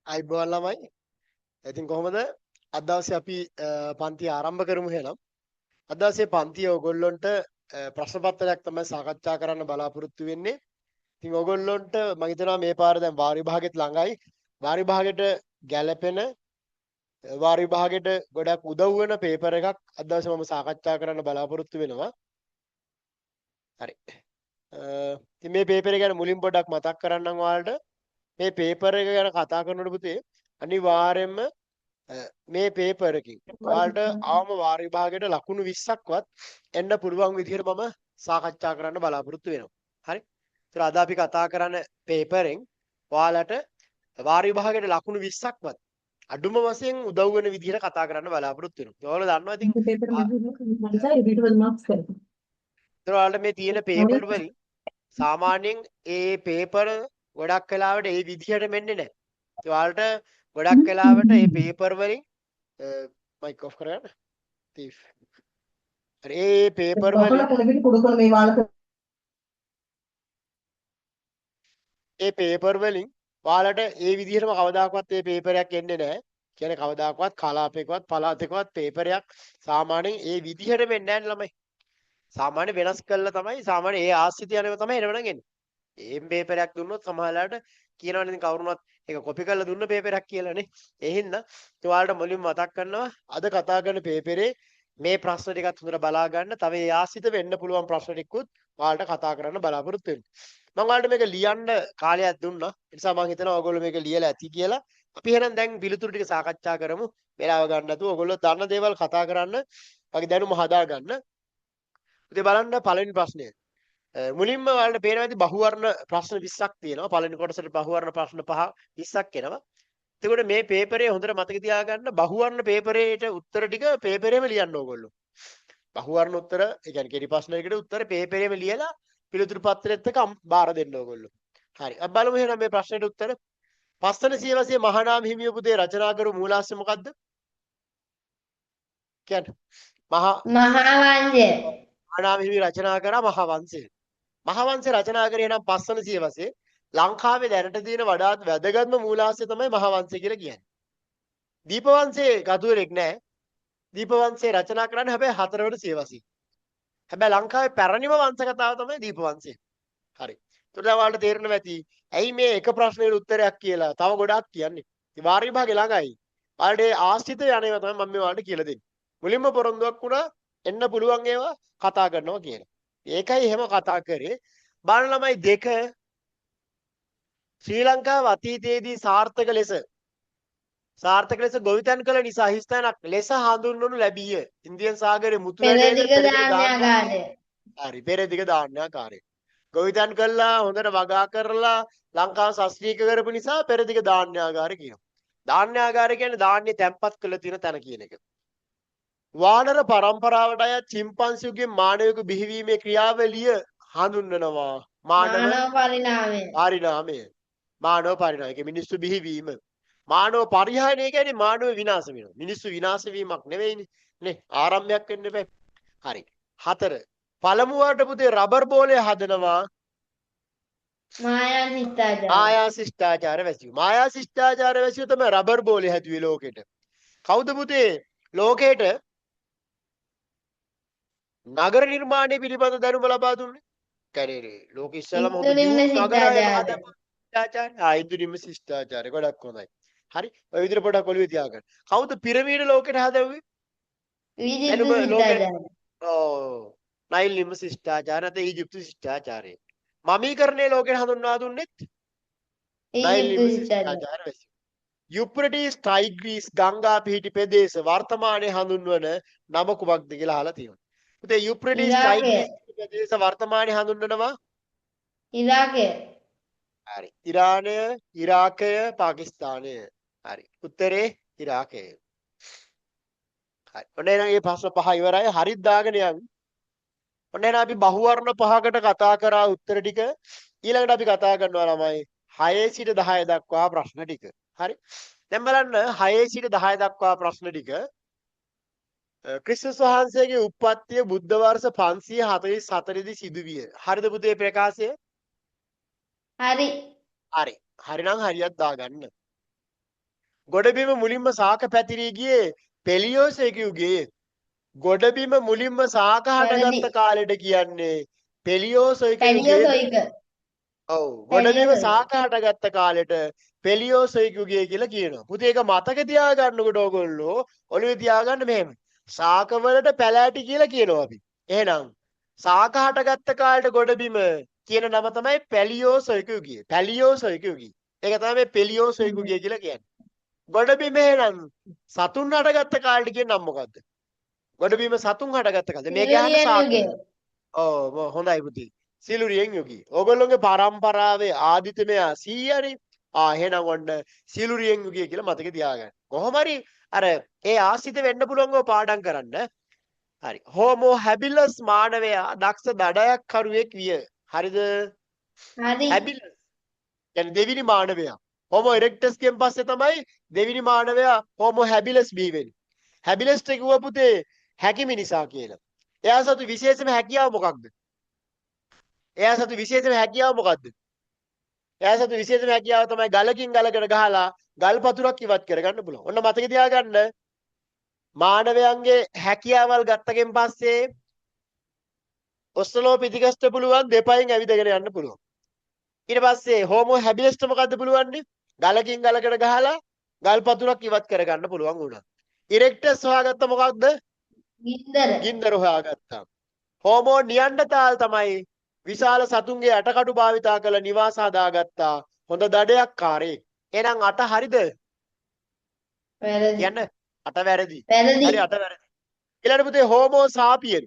අයිබෝවන් ළමයි. ඉතින් කොහොමද අද දවසේ අපි පන්ති ආරම්භ කරමු එහෙනම්. අද දවසේ පන්තිය ඔයගොල්ලොන්ට ප්‍රශ්න පත්‍රයක් තමයි සාකච්ඡා කරන්න බලාපොරොත්තු වෙන්නේ. ඉතින් ඔයගොල්ලොන්ට මම හිතනවා මේ පාර දැන් වාර විභාගෙත් ළඟයි. වාර විභාගෙට ගැලපෙන වාර විභාගෙට ගොඩක් උදව් වෙන පේපර් එකක් අද දවසේ මම සාකච්ඡා කරන්න බලාපොරොත්තු වෙනවා. හරි. ඉතින් මේ පේපර් එක ගැන මුලින් පොඩ්ඩක් මතක් කරන්නම් ඔයාලට. මේ පේපර් එක ගැන කතා කරනකොට පුතේ අනිවාර්යයෙන්ම මේ පේපර් එකකින් ඔයාලට අවම වාර විභාගයට ලකුණු 20ක්වත් එන්න පුළුවන් විදිහට මම සාකච්ඡා කරන්න බලාපොරොත්තු වෙනවා. හරි. ඒතර අද අපි කතා කරන පේපරෙන් ඔයාලට වාර විභාගයට ලකුණු 20ක්වත් අඩුම වශයෙන් උදව් වෙන විදිහට කතා කරන්න බලාපොරොත්තු වෙනවා. ඔයාලා දන්නවා ඉතින් ඒතර ඔයාලට මේ තියෙන පේපර් වලින් සාමාන්‍යයෙන් ඒ පේපර් ගොඩක් වෙලාවට ඒ විදිහටම එන්නේ නැහැ. ඒ ඔයාලට ගොඩක් වෙලාවට ඒ පේපර් වලින් මයික් ඔෆ් කරගන්න. තීෆ්. හරි ඒ පේපර් වලින් ඒ පේපර් වලින් ඔයාලට ඒ විදිහටම කවදාකවත් ඒ පේපරයක් එන්නේ නැහැ. කියන්නේ කවදාකවත් කලාපයකවත් පළාතකවත් පේපරයක් සාමාන්‍යයෙන් ඒ විදිහටම එන්නේ නැහැ ළමයි. සාමාන්‍ය වෙනස් කළා තමයි සාමාන්‍ය ඒ ආශ්‍රිත යනවා තමයි එනවනම් එන්නේ. ඒම් පේපරයක් දුන්නොත් සමහරලාට කියනවනේ ඉතින් කවුරුනවත් ඒක කොපි කරලා දුන්න පේපරයක් කියලානේ. ඒ හින්දා ඉතින් ඔයාලට මුලින්ම මතක් කරනවා අද කතා කරන පේපරේ මේ ප්‍රශ්න ටිකත් හොඳට බලා ගන්න. තව ඒ ආශ්‍රිත වෙන්න පුළුවන් ප්‍රශ්න ටිකකුත් ඔයාලට කතා කරන්න බලාපොරොත්තු වෙනවා. මම ඔයාලට මේක ලියන්න කාලයක් දුන්නා. ඒ නිසා මම හිතනවා ඔයගොල්ලෝ මේක ලියලා ඇති කියලා. අපි එහෙනම් දැන් පිළිතුරු ටික සාකච්ඡා කරමු. වෙලාව ගන්න නැතුව ඔයගොල්ලෝ දන්න දේවල් කතා කරන්න, වගේ දැනුම හදා ගන්න. ඉතින් බලන්න පළවෙනි ප්‍රශ්නය. මුලින්ම ඔයාලට පේනවා ඇති බහුවර්ණ ප්‍රශ්න 20ක් තියෙනවා. පළවෙනි කොටසට බහුවර්ණ ප්‍රශ්න 20ක් එනවා. එතකොට මේ පේපරේ හොඳට මතක තියාගන්න බහුවර්ණ පේපරේට උත්තර ටික පේපරේම ලියන්න ඕගොල්ලෝ. බහුවර්ණ උත්තර, ඒ කියන්නේ කෙටි ප්‍රශ්නයකට උත්තර පේපරේම ලියලා පිළිතුරු පත්‍රෙත් එක්ක බාර දෙන්න ඕගොල්ලෝ. හරි. අපි බලමු එහෙනම් මේ ප්‍රශ්නෙට උත්තර. පස්වන සියවසේ මහානාම හිමියෝ පුතේ රචනා කරු මූලාශ්‍රය මොකද්ද? කියන්න. මහා මහාවංශය. මහානාම හිමි රචනා කරා මහාවංශය. මහාවංශය රචනා කරේ නම් පස්වන සියවසේ ලංකාවේ දැනට තියෙන වඩාත් වැදගත්ම මූලාශ්‍රය තමයි මහාවංශය කියලා කියන්නේ. දීපවංශයේ කතුවරෙක් නෑ. දීපවංශය රචනා කරන්නේ හැබැයි හතරවන සියවසේ. හැබැයි ලංකාවේ පැරණිම වංශ කතාව තමයි දීපවංශය. හරි. එතකොට දැන් ඔයාලට තේරෙනවා ඇති ඇයි මේ එක ප්‍රශ්නෙට උත්තරයක් කියලා තව ගොඩාක් කියන්නේ. ඉතින් වාර විභාගේ ළඟයි. ඔයාලට ඒ ආශ්‍රිත යන ඒවා තමයි මම මේ ඔයාලට කියලා දෙන්නේ. මුලින්ම පොරොන්දුවක් වුණා එන්න පුළුවන් ඒවා කතා කරනවා කියලා. ඒකයි එහෙම කතා කරේ. බලන්න ළමයි දෙක ශ්‍රී ලංකාව අතීතයේදී සාර්ථක ලෙස ගොවිතැන් කළ නිසා හිස්තැනක් ලෙස හඳුන්වනු ලැබීය. ඉන්දියන් සාගරයේ මුතු පෙරදිග ධාන්‍යාගාරය. හරි, පෙරදිග ධාන්‍යාගාරය. ගොවිතැන් කළා හොඳට වගා කරලා ලංකාව සශ්‍රීක කරපු නිසා පෙරදිග ධාන්‍යාගාරය කියනවා. ධාන්‍යාගාරය කියන්නේ ධාන්‍ය තැන්පත් කරලා තියෙන තැන කියන එක. වානර පරම්පරාවට අයත් චිම්පන්සියුගෙන් මානවයෙකු බිහිවීමේ ක්‍රියාවලිය හඳුන්වනවා මානව පරිණාමය. පරිණාමය. මානව පරිණාමය. ඒ මිනිස්සු බිහිවීම. මානව පරිහානිය කියන්නේ මානව විනාශ වෙනවා. මිනිස්සු විනාශ වීමක් නෙවෙයිනේ. නේ ආරම්භයක් වෙන්න එපා. හරි. හතර. පළමු වරට පුතේ රබර් බෝලය හදනවා මායා ශිෂ්ටාචාර. මායා ශිෂ්ටාචාර වැසියෝ. මායා ශිෂ්ටාචාර වැසියෝ තමයි රබර් බෝලය හැදුවේ ලෝකෙට. කවුද පුතේ ලෝකෙට නගර නිර්මාණය පිළිබඳ දැනුම ලබා දුන්නේ? කියන්නේ ලෝක ඉස්සෙල්ලාම හොඳ ඉන්දුනිම්න නගරය ශිෂ්ටාචාරය. හදපු ශිෂ්ටාචාරය. ආ ඉන්දුනිම්න ශිෂ්ටාචාරය ගොඩක් හොඳයි. හරි. ඔය විදිහට පොඩක් ඔළුවේ තියාගන්න. කවුද පිරමීඩ ලෝකෙට හදවුවේ? ඊජිප්තු දැනුම ලෝකෙට. ශිෂ්ටාචාරය. ඔව්. නයිල් නිම්න ශිෂ්ටාචාරය නැත්නම් ඊජිප්තු ශිෂ්ටාචාරය. මමීකරණය ලෝකෙට හඳුන්වා දුන්නෙත් නයිල් ඊජිප්තු නිම්න ශිෂ්ටාචාරය. ශිෂ්ටාචාර වැසියෝ. යුප්‍රටිස් ටයිග්‍රීස් ගංගා පිහිටි ප්‍රදේශ වර්තමානයේ හඳුන්වන නම කුමක්ද කියලා අහලා තියෙනවා. පුතේ යුප්‍රටිස් ඉරාකය. ටයිග්‍රීස් ප්‍රදේශ වර්තමානයේ හඳුන්වනවා ඉරාකය. හරි. ඉරානය, ඉරාකය, පාකිස්තානය. හරි. උත්තරේ ඉරාකය. හරි. ඔන්න එහෙනම් මේ ප්‍රශ්න පහ ඉවරයි. හරිත් දාගෙන යන්න. ඔන්න එහෙනම් අපි බහුවර්ණ පහකට කතා කරා උත්තර ටික. ඊළඟට අපි කතා කරනවා ළමයි 6 සිට 10 දක්වා ප්‍රශ්න ටික. හරි. දැන් බලන්න 6 සිට 10 දක්වා ප්‍රශ්න ටික. ක්‍රිස්තුස් වහන්සේගේ උප්පත්තිය බුද්ධ වර්ෂ 544 දී සිදුවිය. හරිද පුතේ ප්‍රකාශය? හරි. හරි. හරි නම් හරියක් දාගන්න. ගොඩබිම මුලින්ම ශාක පැතිරී ගියේ පෙලියෝසොයික යුගයේ. ගොඩබිම මුලින්ම ශාක වැරදි. හටගත්ත කාලෙට කියන්නේ පෙලියෝසොයික යුගයේද? පැලියෝසොයික. ඔව්. ගොඩබිම පැලියෝසොයික. ශාක හටගත්ත කාලෙට පෙලියෝසොයික යුගය කියලා කියනවා. පුතේ ඒක මතක තියාගන්නකොට ඕගොල්ලෝ ඔළුවේ තියාගන්න මෙහෙම. ශාකවලට පැලෑටි කියලා කියනවා අපි. එහෙනම් ශාක හටගත්ත කාලෙට ගොඩබිම කියන නම තමයි පැලියෝසොයික යුගය. පැලියෝසොයික යුගය. ඒක තමයි මේ පෙලියෝසොයික යුගය කියලා කියන්නේ. ගොඩබිම එහෙනම් සතුන් හටගත්ත කාලෙට කියන නම මොකද්ද? ගොඩබිම සතුන් හටගත්ත කාලෙ. මේක අහන්න සිලුරියන් ශාක. යුගය. ඔව් හොඳයි පුතේ. සිලුරියෙන් යුගී. ඕගොල්ලෝගේ පරම්පරාවේ ආදිතමයා 100නේ. ආ එහෙනම් ඔන්න සිලුරියෙන් යුගය කියලා මතක තියාගන්න. කොහොම හරි අර ඒ ආශ්‍රිත වෙන්න පුළුවන් ඔය පාඩම් කරන්න. හරි. හෝමෝ හැබිලස් මානවයා දක්ෂ දඩයක් කරුවෙක් විය. හරිද? හරි. හැබිලස් කියන්නේ දෙවිනි මානවයා. හෝමෝ එරෙක්ටස් කියෙන් පස්සේ තමයි දෙවිනි මානවයා හෝමෝ හැබිලස් බිහි වෙන්නේ. හැබිලස්ට කිව්වා පුතේ හැකි මිනිසා කියලා. එයා සතු විශේෂම හැකියාව මොකක්ද? එයා සතු විශේෂම හැකියාව මොකද්ද? එයා සතු විශේෂම හැකියාව තමයි ගලකින් ගලකට ගහලා ගල් පතුරක් ඉවත් කරගන්න පුළුවන්. ඔන්න මතක තියාගන්න. මානවයන්ගේ හැකියාවල් ගත්තගෙන් පස්සේ ඔස්ට්‍රලෝපිතිකස්ට පුළුවන් දෙපයින් ඇවිදගෙන යන්න පුළුවන්. ඊට පස්සේ හෝමෝ හැබිලස්ට මොකද්ද පුළුවන්නේ? ගලකින් ගලකට ගහලා ගල් පතුරක් ඉවත් කරගන්න පුළුවන් වුණා. ඉරෙක්ටස් හොයාගත්ත මොකක්ද? ගින්දර. ගින්දර හොයාගත්තා. හෝමෝ නියන්ඩතාල් තමයි විශාල සතුන්ගේ ඇටකටු භාවිතා කළ නිවාස හදාගත්තා. හොඳ දඩයක්කාරයෙක්. එහෙනම් අට හරිද? වැරදි. කියන්න අට වැරදි. වැරදි. හරි අට වැරදි. ඊළඟට පුතේ හෝමෝ සාපියන්.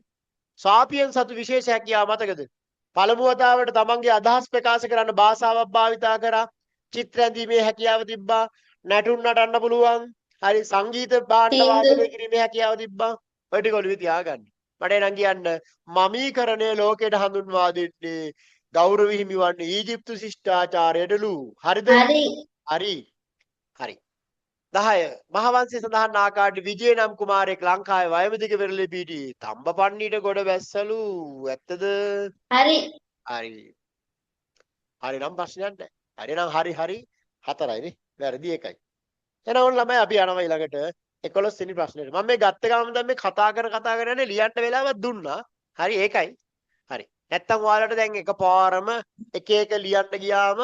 සාපියන් සතු විශේෂ හැකියාව මතකද? පළමු වතාවට තමන්ගේ අදහස් ප්‍රකාශ කරන්න භාෂාවක් භාවිතා කරා. චිත්‍ර ඇඳීමේ හැකියාව තිබ්බා. නැටුම් නටන්න පුළුවන්. හරි සංගීත භාණ්ඩ සින්දු. වාදනය කිරීමේ හැකියාව තිබ්බා. ඔය ටික ඔළුවේ තියාගන්න. මට එහෙනම් කියන්න මමීකරණය ලෝකයට හඳුන්වා දෙන්නේ ගෞරව හිමිවන්නේ ඊජිප්තු ශිෂ්ටාචාරයටලු. හරිද? හරි. හරි. හරි. 10 මහවංශයේ සඳහන් ආකාරයට විජය නම් කුමාරයෙක් ලංකාවේ වයඹදිග වෙරළේ පිහිටි තඹපන්නීට ගොඩ බැස්සලු. ඇත්තද? හරි. හරි. හරි නම් ප්‍රශ්නයක් නැහැ. හරි නම් හරි හරි හතරයි නේ. වැරදි එකයි. එහෙනම් ඔන්න ළමයි අපි යනවා ඊළඟට 11 වෙනි ප්‍රශ්නෙට. මම මේ ගත්ත ගමන් දැන් මේ කතා කර කතා කර යන්නේ ලියන්න වෙලාවක් දුන්නා. හරි ඒකයි. හරි. නැත්තම් ඔයාලට දැන් එකපාරම එක එක ලියන්න ගියාම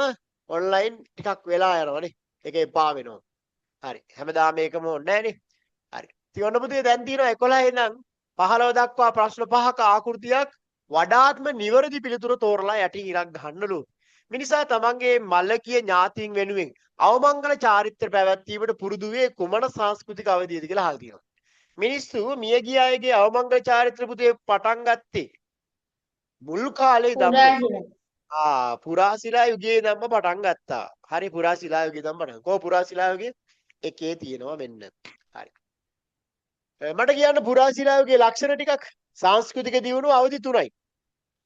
ඔන්ලයින් ටිකක් වෙලා යනවනේ. ඒක එපා වෙනවා. හරි. හැමදාම මේකම ඕනේ නෑනේ. හරි. ඉතින් ඔන්න පුතේ දැන් තියෙනවා 11 ඉඳන් 15 දක්වා ප්‍රශ්න පහක ආකෘතියක් වඩාත්ම නිවැරදි පිළිතුර තෝරලා යටින් ඉරක් ගහන්නලු. මිනිසා තමන්ගේ මලකිය ඥාතීන් වෙනුවෙන් අවමංගල චාරිත්‍ර පැවැත්වීමට පුරුදු වූයේ කුමන සංස්කෘතික අවධියද කියලා අහලා තියෙනවා. මිනිස්සු මියගිය අයගේ අවමංගල චාරිත්‍ර පුතේ පටන් ගත්තේ මුල් කාලේ ඉඳන්ම. පුරාශිලා. ආ පුරා ශිලා යුගයේ ඉඳන්ම පටන් ගත්තා. හරි පුරා ශිලා යුගයේ ඉඳන්ම පටන්. කොහොම පුරා ශිලා යුගයේ එකේ තියෙනවා මෙන්න. හරි. මට කියන්න පුරා ශිලා යුගයේ ලක්ෂණ ටිකක්. සංස්කෘතික දියුණුව අවධි තුනයි.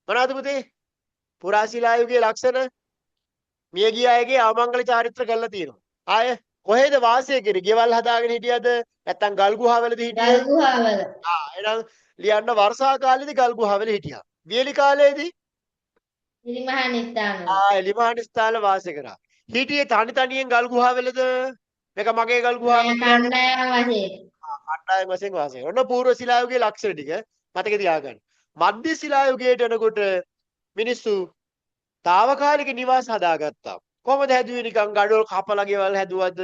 මොනවාද පුතේ? පුරා ශිලා යුගයේ ලක්ෂණ මියගිය අයගේ අවමංගල චාරිත්‍ර කරලා තියෙනවා. ආය කොහෙද වාසය කරේ? ගෙවල් හදාගෙන හිටියද? නැත්තම් ගල් ගුහාවලද හිටියේ? ගල් ගුහාවල. ආ එහෙනම් ලියන්න වර්ෂා කාලේදී ගල් ගුහාවල හිටියා. වියලි කාලේදී එලිමහන් ස්ථානවල. ආ එලිමහන් ස්ථාන වාසය කරා. හිටියේ තනි තනියෙන් ගල් ගුහාවලද? මේක මගේ ගල් ගුහාව නෑ කියලා කණ්ඩායම් වශයෙන්. කණ්ඩායම් වශයෙන් වාසය කරා. ඔන්න පූර්ව ශිලා යුගයේ ලක්ෂණ ටික මතක තියාගන්න. මධ්‍ය ශිලා යුගයට එනකොට මිනිස්සු තාවකාලික නිවාස හදාගත්තා. කොහොමද හැදුවේ? නිකන් ගඩොල් කපලා ගෙවල් හැදුවද?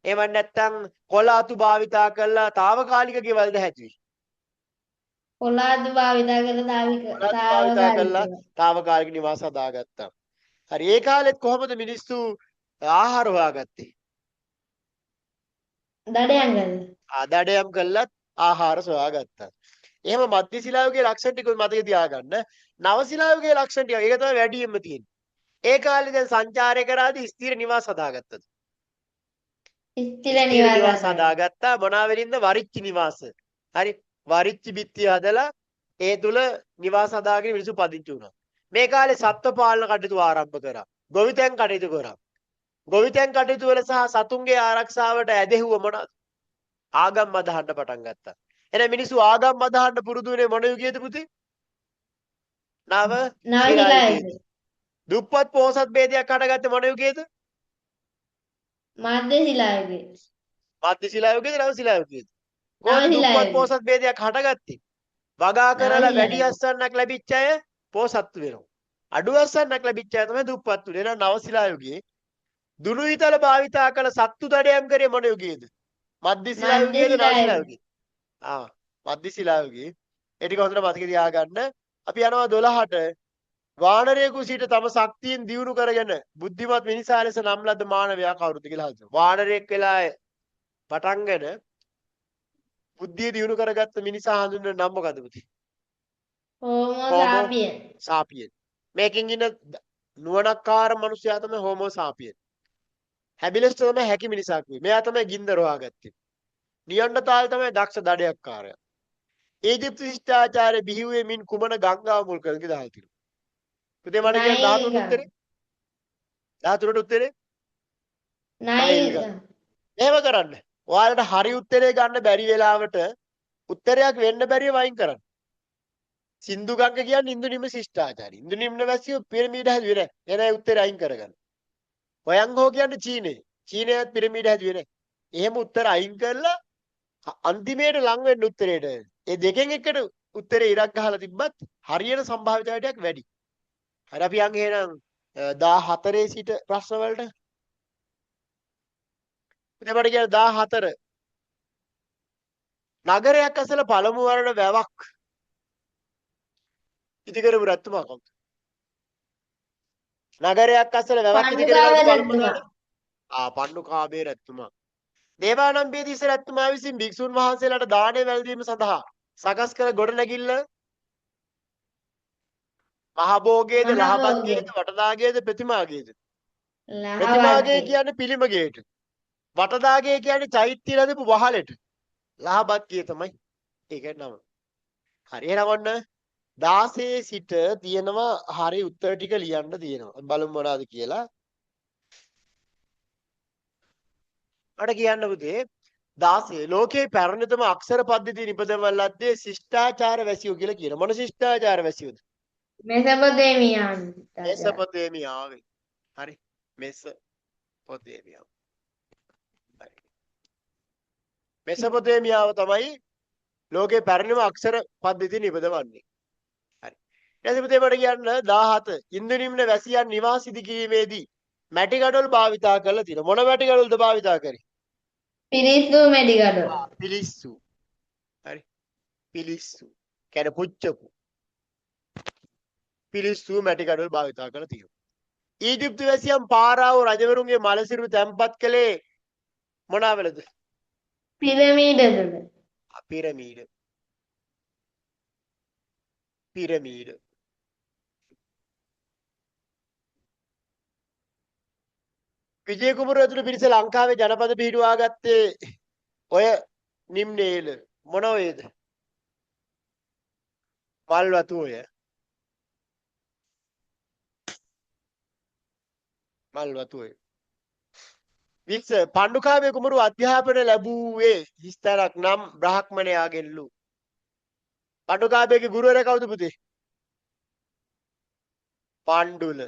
එහෙම නැත්නම් කොළ අතු භාවිතා කරලා තාවකාලික ගෙවල්ද හැදුවේ? කොළ අතු භාවිතා කරලා කොළ අතු භාවිතා කරලා තාවකාලික. තාවකාලික නිවාස හදාගත්තා. හරි ඒ කාලෙත් කොහොමද මිනිස්සු ආහාර හොයාගත්තේ? දඩයම් කරලා. ආ දඩයම් කළත් ආහාර සොයාගත්තා. එහෙම මධ්‍ය ශිලා යුගයේ ලක්ෂණ ටික මතක තියාගන්න. නව ශිලා යුගයේ ලක්ෂණ ටික ඒක තමයි වැඩියෙන්ම තියෙන්නේ. ඒ කාලේ දැන් සංචාරය කරාදී ස්ථිර නිවාස හදාගත්තද? ස්ථිර ස්ථිර නිවාස නිවාස හදාගත්තා. හදාගත්තා. මොනවා වෙලින්ද? වරිච්චි නිවාස. හරි. වරිච්චි බිත්තිය හදලා ඒ තුල නිවාස හදාගෙන මිනිස්සු පදිංචි වුණා. මේ කාලේ සත්ව පාලන කටයුතු ආරම්භ කරා. ගොවිතැන් කටයුතු කරා. ගොවිතැන් කටයුතු වල සහ සතුන්ගේ ආරක්ෂාවට ඇදහිුව මොනවාද? ආගම් අදහන්න පටන් ගත්තා. එහෙනම් මිනිස්සු ආගම් අදහන්න පුරුදු වුණේ මොන යුගයේද පුතේ? නව නව ශිලා ශිලා යුගයේදී. යුගයේ. දුප්පත් පොහොසත් භේදයක් හටගත්තේ මොන යුගයේද? මධ්‍ය ශිලා යුගයේ. මධ්‍ය ශිලා යුගයේද නව ශිලා යුගයේද? කොහොමද නව ශිලා දුප්පත් යුගයේ. පොහොසත් භේදයක් හටගත්තේ? වගා නව කරලා ශිලා වැඩි යුගයේ. අස්වැන්නක් ලැබිච්ච අය පොහොසත් වෙනවා. අඩු අස්වැන්නක් ලැබිච්ච අය තමයි දුප්පත් වෙන්නේ. එහෙනම් නව ශිලා යුගයේ දුනු ඊතල භාවිතා කළ සත්තු දඩයම් කරේ මොන යුගයේද? මධ්‍ය ශිලා මධ්‍ය යුගයේද නව ශිලා ශිලා යුගයේ. යුගයේද? ආ මධ්‍ය ශිලා යුගයේ. ඒ ටික හොඳට මතක තියාගන්න. අපි යනවා 12ට. වානරයෙකු සිට තම ශක්තියෙන් දියුණු කරගෙන බුද්ධිමත් මිනිසා ලෙස නම් ලද මානවයා කවුරුද කියලා අහනවා. වානරයෙක් වෙලා පටන්ගෙන බුද්ධිය දියුණු කරගත්ත මිනිසා හඳුන්වන නම මොකද පුතේ? Homo homo sapiens. සාපියන්. මේකෙන් ඉන්න නුවණක්කාර මිනිසයා තමයි හෝමෝ සාපියන්. හැබිලස් තමයි හැකි මිනිසා කිව්වේ. මෙයා තමයි ගින්දර හොයාගත්තේ. නියන්ඩතාල් තමයි දක්ෂ දඩයක්කාරයා. ඊජිප්තු ශිෂ්ටාචාරය බිහි වූයේ මින් කුමන ගංගාව මුල් කරගෙන කියලා අහලා තියෙනවා. පුතේ මට කියන්න නයිල් 13 ගංගා. උත්තරේ? 13ට උත්තරේ? නයිල් නයිල් ගංගා. ගංගා. එහෙම කරන්න. ඔයාලට හරි උත්තරේ ගන්න බැරි වෙලාවට උත්තරයක් වෙන්න බැරිව වයින් කරන්න. සින්දු ගංගා කියන්නේ ඉන්දු නිම්න ශිෂ්ටාචාරය. ඉන්දු නිම්න වැසියෝ පිරමීඩ හැදුවේ නෑ. එන අය උත්තරේ අයින් කරගන්න. හොයන් හෝ කියන්නේ චීනේ. චීනයත් පිරමීඩ හැදුවේ නෑ. එහෙම උත්තර අයින් කරලා අන්තිමේට ලං වෙන්න උත්තරේට. ඒ දෙකෙන් එකට උත්තරේ ඉරක් ගහලා තිබ්බත් හරියට සම්භාවිතාවයක් වැඩි. හරි අපි යන් එහෙනම් 14 සිට ප්‍රශ්න වලට. ඉතින් මට කියන්න 14 නගරයක් අසල පළමු වරණ වැවක් ඉදි කරපු රජතුමා කවුද? නගරයක් අසල වැවක් ඉදි පණ්ඩුකාභය කරගත්තු පළමු රජතුමා. වරණ පණ්ඩුකාභය රජතුමා. දේවානම්පියතිස්ස රජතුමා විසින් භික්ෂුන් වහන්සේලාට දානය වැළඳීම සඳහා සකස් කළ ගොඩනැගිල්ල මහභෝගයේද මහභෝගය. ලහබත්ගේද වටදාගේද ප්‍රතිමාගේද? ප්‍රතිමාගේ ලහවත්ගේ. කියන්නේ පිළිමගේට. වටදාගේ කියන්නේ චෛත්‍ය ලැබපු වහලෙට. ලහබත්ගේ තමයි ඒකට නම. හරි එහෙනම් ඔන්න 16 සිට තියෙනවා හරි උත්තර ටික ලියන්න තියෙනවා. බලමු මොනවද කියලා. මට කියන්න පුතේ 16 ලෝකයේ පැරණිතම අක්ෂර පද්ධතිය නිපදවන ලද්දේ ශිෂ්ටාචාර වැසියෝ කියලා කියන. මොන ශිෂ්ටාචාර වැසියෝද? මෙසපොතේමියානු ශිෂ්ටාචාර. මෙසපොතේමියාවේ. හරි. මෙසපොතේමියාව. හරි. මෙසපොතේමියාව තමයි ලෝකයේ පැරණිම අක්ෂර පද්ධතිය නිපදවන්නේ. හරි. ඊට පස්සේ පුතේ මට කියන්න 17 ඉන්දු නිම්න වැසියන් නිවාස ඉදි කිරීමේදී මැටි ගඩොල් භාවිතා කරලා තියෙනවා. මොන මැටි ගඩොල්ද භාවිතා කරේ? පිරිස්සු මැටි ගඩොල්. පිලිස්සු. හරි. පිලිස්සු. කියන්නේ පුච්චපු. පිලිස්සු මැටි ගඩොල් භාවිතා කරලා තියෙනවා. ඊජිප්තු වැසියන් පාරාවෝ රජවරුන්ගේ මලසිරු තැන්පත් කළේ මොනවලද? පිරමීඩ තුල. පිරමීඩ. පිරමීඩ. විජය කුමරු ඇතුළු පිරිස ලංකාවේ ජනපද පිහිටුවා ගත්තේ ඔය නිම්නේල මොන ඔයද? මල්වතු ඔය. මල්වතු ඔය. 20 පණ්ඩුකාභය කුමරු අධ්‍යාපනය ලැබුවේ හිස්තැනක් නම් බ්‍රාහ්මණයාගෙන්ලු. පණ්ඩුකාභයගේ ගුරුවරයා කවුද පුතේ? පණ්ඩුල.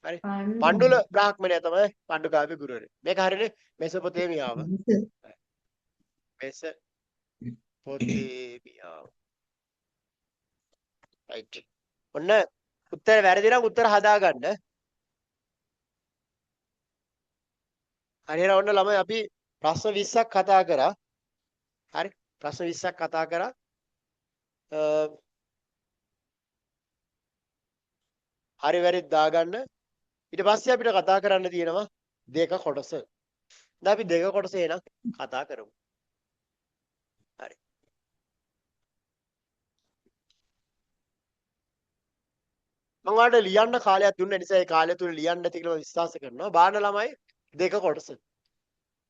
හරි. පණ්ඩුල පණ්ඩුල. බ්‍රාහ්මණයා තමයි පණ්ඩුකාභය ගුරුවරයා. මේක හරිනේ මෙසොපොතේමියාව. මෙසොපොතේමියාව. රයිට්. ඔන්න උත්තර වැරදි නම් උත්තර හදාගන්න. හරි එහෙනම් ඔන්න ළමයි අපි ප්‍රශ්න 20ක් කතා කරා. හරි. ප්‍රශ්න 20ක් කතා කරා. හරි වැරදි දාගන්න. ඊට පස්සේ අපිට කතා කරන්න තියෙනවා දෙක කොටස. දැන් අපි දෙක කොටස එහෙනම් කතා කරමු. හරි. මම ඔයාලට ලියන්න කාලයක් දුන්න නිසා ඒ කාලය තුල ලියන්න ඇති කියලා මම විශ්වාස කරනවා. බාන ළමයි දෙක කොටස.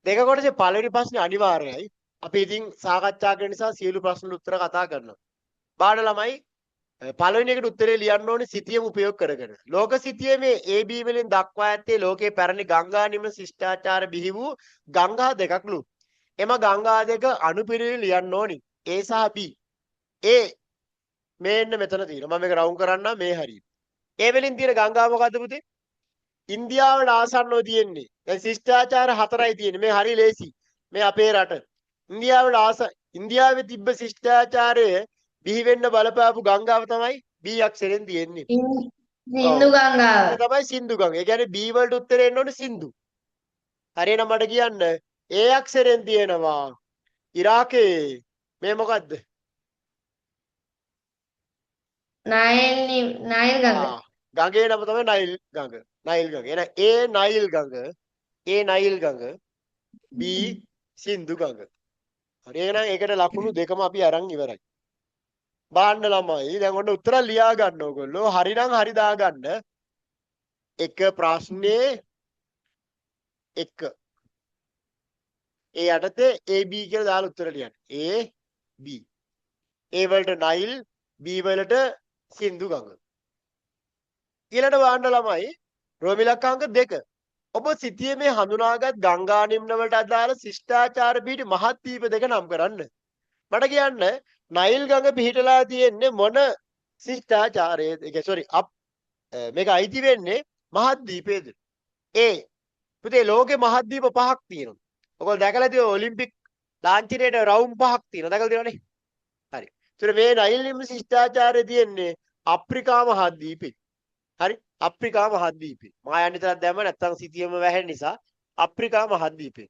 දෙක කොටසේ පළවෙනි ප්‍රශ්නේ අනිවාර්යයි. අපි ඉතින් සාකච්ඡා කරන නිසා සියලු ප්‍රශ්න වලට උත්තර කතා කරනවා. බාන ළමයි පළවෙනි එකට උත්තරේ ලියන්න ඕනේ සිතියම උපයෝග කරගෙන. ලෝක සිතියමේ AB වලින් දක්වා ඇත්තේ ලෝකයේ පැරණි ගංගා නිම්න ශිෂ්ටාචාර බිහි වූ ගංගා දෙකක්ලු. එම ගංගා දෙක අනුපිළිවෙලින් ලියන්න ඕනි. A සහ B. A මේන්න මෙතන තියෙනවා. මම මේක රවුම් කරන්නම් මේ හරිය. A වලින් තියෙන ගංගාව මොකද්ද පුතේ? ඉන්දියාවට ආසන්නව තියෙන්නේ. දැන් ශිෂ්ටාචාර හතරයි තියෙන්නේ. මේ හරිය ලේසි. මේ අපේ රට. ඉන්දියාවට ආස ඉන්දියාවේ තිබ්බ ශිෂ්ටාචාරය බිහි වෙන්න බලපාපු ගංගාව තමයි බී අක්ෂරෙන් තියෙන්නේ. සින්දු ගංගාව. ඒක තමයි සින්දු ගංගා. ඒ කියන්නේ බී වලට උත්තරේ එන්න ඕනේ සින්දු. හරියනම් මට කියන්න ඒ අක්ෂරෙන් තියෙනවා ඉරාකේ මේ මොකද්ද? නයිල් නයිල් ගඟ. ගඟේ නම තමයි නයිල් ගඟ. නයිල් ගඟ. එහෙනම් ඒ නයිල් ගඟ, ඒ නයිල් ගඟ, බී සින්දු ගඟ. හරි එහෙනම් ඒකට ලකුණු දෙකම අපි අරන් ඉවරයි. බලන්න ළමයි දැන් ඔන්න උත්තර ලියා ගන්න ඕගොල්ලෝ. හරි නම් හරි දාගන්න. එක ප්‍රශ්නේ එක. ඒ යටතේ A B කියලා දාලා උත්තර ලියන්න. A B. A වලට නයිල්, B වලට සින්දු ගඟ. ඊළඟට බලන්න ළමයි රෝමිලක්ක අංක 2. ඔබ සිතියමේ හඳුනාගත් ගංගා නිම්න වලට අදාළ ශිෂ්ටාචාර පිහිටි මහත් දීප දෙක නම් කරන්න. මට කියන්න නයිල් ගඟ පිහිටලා තියෙන්නේ මොන ශිෂ්ටාචාරයේද? ඒ කියන්නේ සෝරි අප් මේක අයිති වෙන්නේ මහත් දීපේද? ඒ පුතේ ලෝකේ මහත් දීප පහක් තියෙනවා. ඔයගොල්ලෝ දැකලා තියෙනවා ඔලිම්පික් ලාංඡනයේට රවුම් පහක් තියෙනවා. දැකලා තියෙනවනේ? හරි. ඒතර මේ නයිල් නිම්න ශිෂ්ටාචාරය තියෙන්නේ අප්‍රිකා මහද්වීපේ. හරි? අප්‍රිකා මහද්වීපේ. මා යන්නේ තරක් දැම්ම නැත්තම් සිතියම වැහෙන නිසා අප්‍රිකා මහද්වීපේ.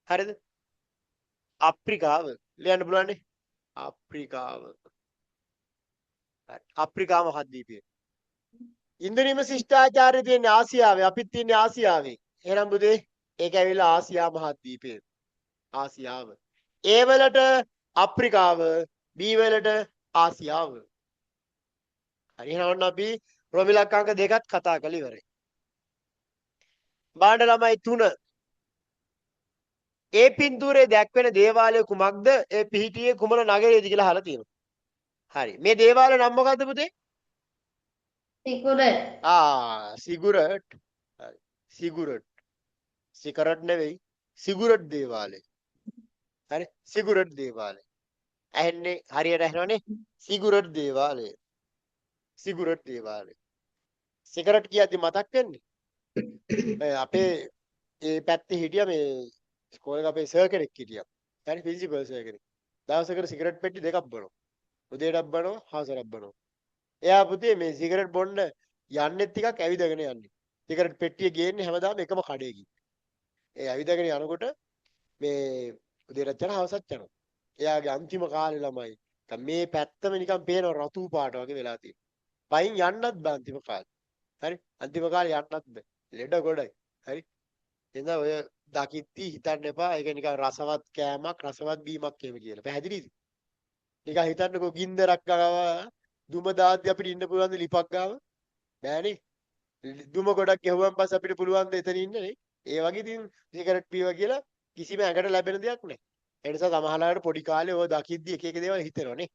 හරිද? අප්‍රිකාව ලියන්න පුළුවන්නේ? අප්‍රිකාව. හරි. අප්‍රිකා මහද්වීපය. ඉන්දුනිම ශිෂ්ටාචාරය තියෙන්නේ ආසියාවේ. අපිත් තියෙන්නේ ආසියාවේ. එහෙනම් බුදේ ඒක ඇවිල්ලා ආසියා මහද්වීපය. ආසියාව. ඒ වලට අප්‍රිකාව, බී වලට ආසියාව. හරි එහෙනම් ඔන්න අපි රෝමිලක්ක අංක දෙකත් කතා කරලා ඉවරයි. බලන්න ළමයි තුන. ඒ පින්තූරේ දැක්වෙන දේවාලය කුමක්ද? ඒ පිහිටියේ කුමන නගරයේද කියලා අහලා තියෙනවා. හරි. මේ දේවාලය නම මොකද්ද පුතේ? සිකුර. ආ සිගුරට්. හරි. සිගුරට්. සිකරට් නෙවෙයි. සිගුරට් දේවාලය. හරි. සිගුරට් දේවාලය. ඇහෙන්නේ හරියට ඇහෙනවනේ? සිගුරට් දේවාලය. සිගුරට් දේවාලය. සිගරට් කියද්දි මතක් වෙන්නේ මේ අපේ ඒ පැත්තේ හිටියා මේ ඉස්කෝලේ අපේ සර් කෙනෙක් හිටියා. හරි ප්‍රින්සිපල් සර් කෙනෙක්. දවසකට සිගරට් පෙට්ටි දෙකක් බොනවා. උදේටත් බොනවා, හවසටත් බොනවා. එයා පුතේ මේ සිගරට් බොන්න යන්නේ ටිකක් ඇවිදගෙන යන්නේ. සිගරට් පෙට්ටිය ගේන්නේ හැමදාම එකම කඩේකින්. ඒ ඇවිදගෙන යනකොට මේ උදේටත් යනවා හවසත් යනවා. එයාගේ අන්තිම කාලේ ළමයි නිකන් මේ පැත්තම නිකන් පේන රතු පාට වගේ වෙලා තියෙනවා. පයින් යන්නත් බෑ අන්තිම කාලේ. හරි? අන්තිම කාලේ යන්නත් බෑ. ලෙඩ ගොඩයි. හරි? එහෙනම් ඔය දකිද්දි හිතන්න එපා ඒක නිකන් රසවත් කෑමක් රසවත් බීමක් එහෙම කියලා. පැහැදිලිද? නිකන් හිතන්නකෝ ගින්දරක් ගාව දුම දාද්දි අපිට ඉන්න පුළුවන්ද ලිපක් ගාව? බෑනේ. දුම ගොඩක් ගැහුවන් පස්සේ අපිට පුළුවන් ද එතන ඉන්න නේ? ඒ වගේ ඉතින් සිගරට් පීවා කියලා කිසිම ඇඟට ලැබෙන දෙයක් නෑ. ඒ නිසා සමහර වෙලාවට පොඩි කාලේ ඔය දකිද්දි එක එක දේවල් හිතෙනවා නේ.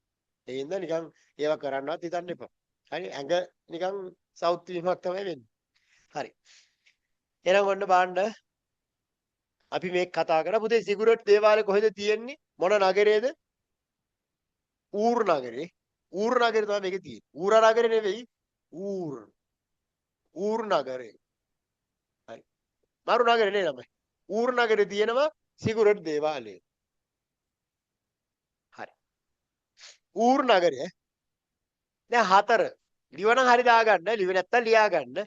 ඒ හින්දා නිකන් ඒවා කරන්නවත් හිතන්න එපා. හරි ඇඟ නිකන් සවුත් වීමක් තමයි වෙන්නේ. හරි. එහෙනම් ඔන්න බලන්න අපි මේක කතා කරා. පුතේ සිගුරට් දේවාලය කොහෙද තියෙන්නේ? මොන නගරයේද? ඌර් නගරේ. ඌර් නගරේ තමයි මේක තියෙන්නේ. ඌර නගරේ නෙවෙයි ඌර්. ඌර් නගරේ. හරි. මරු නගරේ නේ ළමයි. ඌර් නගරේ තියෙනවා සිගුරට් දේවාලය. හරි. ඌර් නගරය. දැන් හතර. ලියවනම් හරි දාගන්න. ලිව නැත්තම් ලියා ගන්න.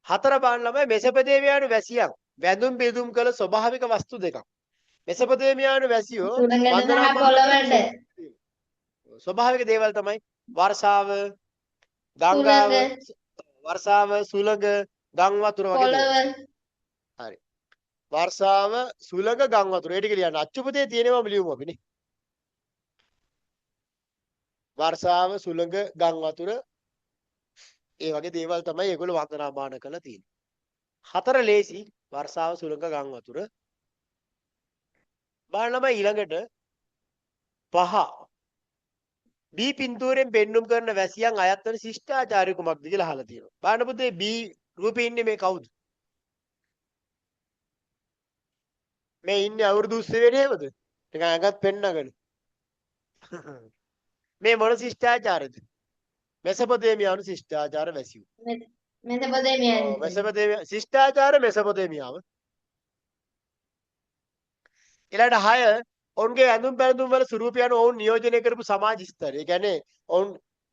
හතර බලන්න ළමයි මෙසොපොතේමියානු වැසියන් වැඳුම් බෙදුම් කළ ස්වභාවික වස්තු දෙකක්. මෙසොපොතේමියානු වැසියෝ සුළඟට සහ වන්දනාමාන කරපු පොළවට. ස්වභාවික දේවල් තමයි වර්ෂාව, ගංගාව, සුළඟ වර්ෂාව, සුළඟ, ගම් වතුර වගේ දේවල්. පොළව. හරි. වර්ෂාව, සුළඟ, ගම් වතුර. ඒ ටික ලියන්න. අච්චුපතේ තියෙනවම ලියමු අපි නේ. වර්ෂාව, සුළඟ, ගම් වතුර ඒ වගේ දේවල් තමයි ඒගොල්ලෝ වන්දනාමාන කරලා තියෙන්නේ. හතර ලේසි. වර්ෂාව, සුළඟ, ගම් වතුර. බලන්න ළමයි ඊළඟට පහ. බී පින්තූරයෙන් පෙන්눔 කරන වැසියන් අයත් වන ශිෂ්ටාචාරය කුමක්ද කියලා අහලා තියෙනවා. බලන්න පුතේ බී රූපේ ඉන්නේ මේ කවුද? මේ ඉන්නේ අවුරුදු උත්සවයේ නේද? නිකන් ඇඟත් පෙන්නගෙන. මේ මොන ශිෂ්ටාචාරද? මෙසොපොතේමියානු ශිෂ්ටාචාර වැසියෝ. මෙසොපොතේමියානු. ඔව් මෙසොපොතේමියා ශිෂ්ටාචාර මෙසොපොතේමියාව. ඊළඟට 6 ඔවුන්ගේ ඇඳුම් පැළඳුම් වල ස්වරූපය අනුව ඔවුන් නියෝජනය කරපු සමාජ ස්තරය. ඒ කියන්නේ ඔවුන්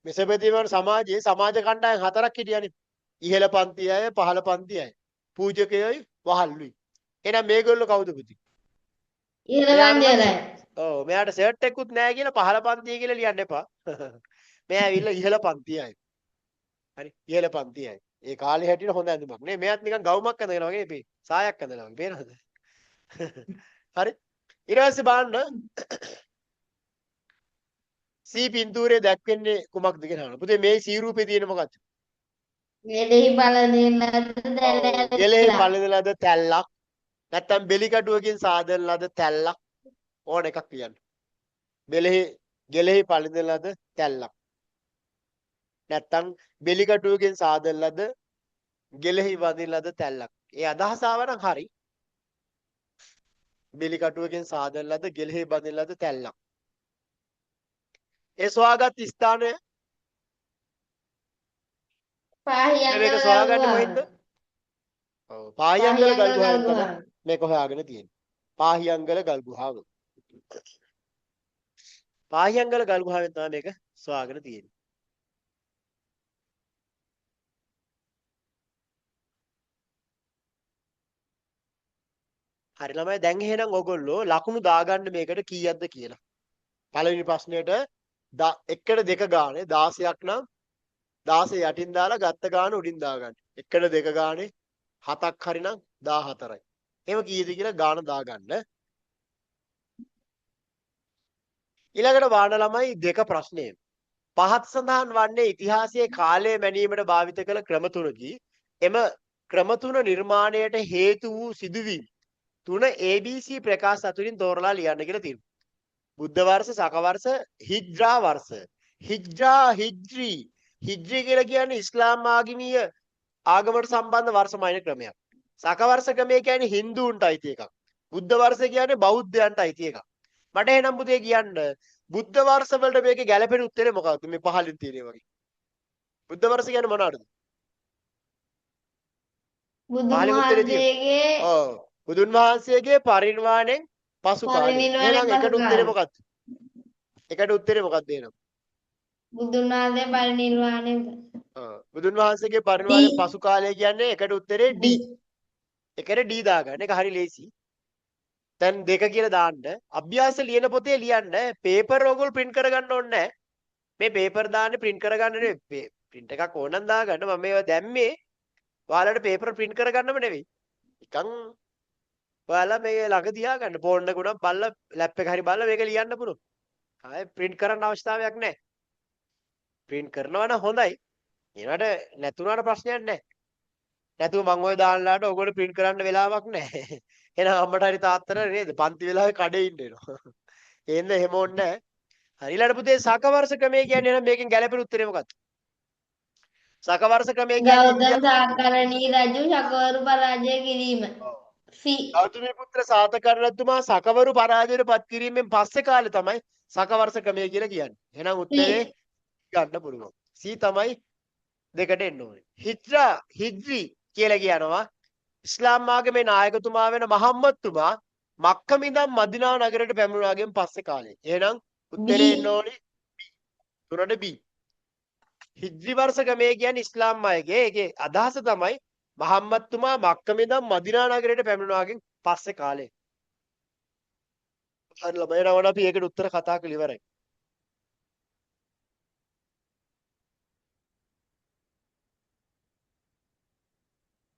මෙසොපොතේමියානු සමාජයේ සමාජ කණ්ඩායම් හතරක් හිටියානේ. ඉහළ පන්ති අය, පහළ පන්ති අය, පූජකයෝයි වහල්ලුයි. එහෙනම් මේගොල්ලෝ කවුද පුතේ? ඉහළ මෙයාට පන්ති නම් වල අය. ඔව් මෙයාට ෂර්ට් එකකුත් නෑ කියලා පහළ පන්තිය කියලා ලියන්න එපා. මෙයා ඇවිල්ලා ඉහළ පන්තිය අය. හරි ඉහළ පන්තිය අය. ඒ කාලේ හැටියට හොඳ ඇඳුමක් නේ. මෙයාත් නිකන් ගවුමක් ඇඳගෙන වගේ නේ සායක් ඇඳලා වගේ පේනවද? හරි. ඊට පස්සේ බලන්න සී පින්තූරේ දැක්වෙන්නේ කුමක්ද කියලා අහනවා. පුතේ මේ සී රූපේ තියෙන මොකක්ද? ගෙලෙහි පළඳින ලද ඔව් ගෙලෙහි තැල්ලක්. පළඳින ලද තැල්ලක්. නැත්තම් බෙලි කටුවකින් සාදන ලද තැල්ලක්. ඕන එකක් කියන්න. බෙලෙහි ගෙලෙහි පළඳින ලද තැල්ලක්. නැත්තම් බෙලි කටුවකින් සාදන ලද ගෙලෙහි වදින ලද තැල්ලක්. ඒ අදහස ආව නම් හරි. බෙලි කටුවකින් සාදන ලද ගෙලෙහි බඳින ලද තැල්ලක්. ඒ සොයාගත් ස්ථානය පාහියන්ගල මේක ගල් සොයාගන්නේ ගුහාව. කොහෙන්ද? ඔව් පාහියන්ගල ගල් පාහියන්ගල ගල් ගුහාවෙන් තමයි ගුහාව. මේක හොයාගෙන තියෙන්නේ. පාහියන්ගල ගල් ගුහාව. පාහියන්ගල ගල් ගුහාවෙන් තමයි මේක සොයාගෙන තියෙන්නේ. හරි ළමයි දැන් එහෙනම් ඔයගොල්ලෝ ලකුණු දාගන්න මේකට කීයක්ද කියලා. පළවෙනි ප්‍රශ්නෙට 1ට 2 ගානේ 16ක් නම් 16 යටින් දාලා ගත්ත ගාන උඩින් දාගන්න. 1ට 2 ගානේ 7ක් හරි නම් 14යි. එහෙම කීයද කියලා ගාන දාගන්න. ඊළඟට වාන ළමයි දෙක ප්‍රශ්නය. පහත් සඳහන් වන්නේ ඉතිහාසයේ කාලය මැනීමට භාවිත කළ ක්‍රම තුනකි. එම ක්‍රම තුන නිර්මාණයට හේතු වූ සිදුවීම් තුන ABC ප්‍රකාශ අතුරින් තෝරලා ලියන්න කියලා තියෙනවා. බුද්ධ වර්ෂ, සක වර්ෂ, හිජ්රා වර්ෂ. හිජ්රා හිජ්රි. හිජ්රි කියලා කියන්නේ ඉස්ලාම් ආගමීය ආගමට සම්බන්ධ වර්ෂ මයින ක්‍රමයක්. සක වර්ෂ ක්‍රමය කියන්නේ හින්දුන්ට අයිති එකක්. බුද්ධ වර්ෂ කියන්නේ බෞද්ධයන්ට අයිති එකක්. මට එහෙනම් පුතේ කියන්න බුද්ධ වර්ෂ වලට මේකේ ගැළපෙන උත්තරේ මොකක්ද? මේ පහලින් තියෙන වගේ. බුද්ධ වර්ෂ කියන්නේ මොනවාටද? බුදුන් පහලින් උත්තරේ තියෙනවා. වහන්සේගේ ඔව්. බුදුන් වහන්සේගේ පරිනිර්වාණයෙන් පසු කාලය. පරිනිර්වාණයෙන් එහෙනම් පසු එකට උත්තරේ කාලය. මොකක්ද? එකට උත්තරේ මොකක්ද එහෙනම්? බුදුන් වහන්සේ පරිනිර්වාණයෙන් ඔව්. බුදුන් වහන්සේගේ D පරිනිර්වාණයෙන් පසු කාලය කියන්නේ එකට උත්තරේ D. D එකට D දාගන්න. ඒක හරි ලේසි. දැන් දෙක කියලා දාන්න. අභ්‍යාස ලියන පොතේ ලියන්න. පේපර් ඔයගොල්ලෝ ප්‍රින්ට් කරගන්න ඕනේ නැහැ. මේ පේපර් දාන්නේ ප්‍රින්ට් කරගන්න නෙවෙයි. ප්‍රින්ට් එකක් ඕන නම් දාගන්න. මම මේවා දැම්මේ ඔයාලට පේපර් ප්‍රින්ට් කරගන්නම නෙවෙයි. නිකන් ඔයාලා මේ ළඟ තියාගන්න. ෆෝන් එක උනත් බලලා ලැප් එක හරි බලලා මේක ලියන්න පුළුවන්. ආයේ ප්‍රින්ට් කරන්න අවශ්‍යතාවයක් නැහැ. ප්‍රින්ට් කරනවා නම් හොඳයි. ඒනට නැතුණාට ප්‍රශ්නයක් නැහැ. නැතුව මං ඔය දාන්නලාට ඔයගොල්ලෝ ප්‍රින්ට් කරන්න වෙලාවක් නැහැ. එහෙනම් අම්මට හරි තාත්තට හරි නේද? පන්ති වෙලාවේ කඩේ ඉන්න වෙනවා. එහෙනම් එහෙම ඕනේ නැහැ. හරි ඊළඟ පුතේ සක වර්ෂ ක්‍රමය කියන්නේ එහෙනම් මේකෙන් ගැලපෙන උත්තරේ මොකක්ද? සක වර්ෂ ක්‍රමය කියන්නේ ගෞතම ඉන්දියාවේ සාකරණී රජු ශකවරු පරාජය කිරීම. සි ගෞතමී පුත්‍ර සාතකර්ණ රජතුමා සකවරු පරාජයට පත් කිරීමෙන් පස්සේ කාලේ තමයි සක වර්ෂ ක්‍රමය කියලා කියන්නේ. එහෙනම් සි උත්තරේ ගන්න පුළුවන්. සී තමයි දෙකට එන්න ඕනේ. හිජ්රා හිජ්රි කියලා කියනවා ඉස්ලාම් ආගමේ නායකතුමා වෙන මහම්මද් තුමා මක්කම ඉඳන් මදිනා නගරයට පැමිණුණාගෙන් පස්සේ කාලේ. එහෙනම් B උත්තරේ එන්න ඕනේ තුනට B. හිජ්රි වර්ෂ ක්‍රමය කියන්නේ ඉස්ලාම් අයගේ ඒකේ අදහස තමයි මහම්මද් තුමා මක්කම ඉඳන් මදිනා නගරයට පැමිණුණාගෙන් පස්සේ කාලේ. හරි ළමයි එහෙනම් අපි ඒකට උත්තර කතා කරලා ඉවරයි.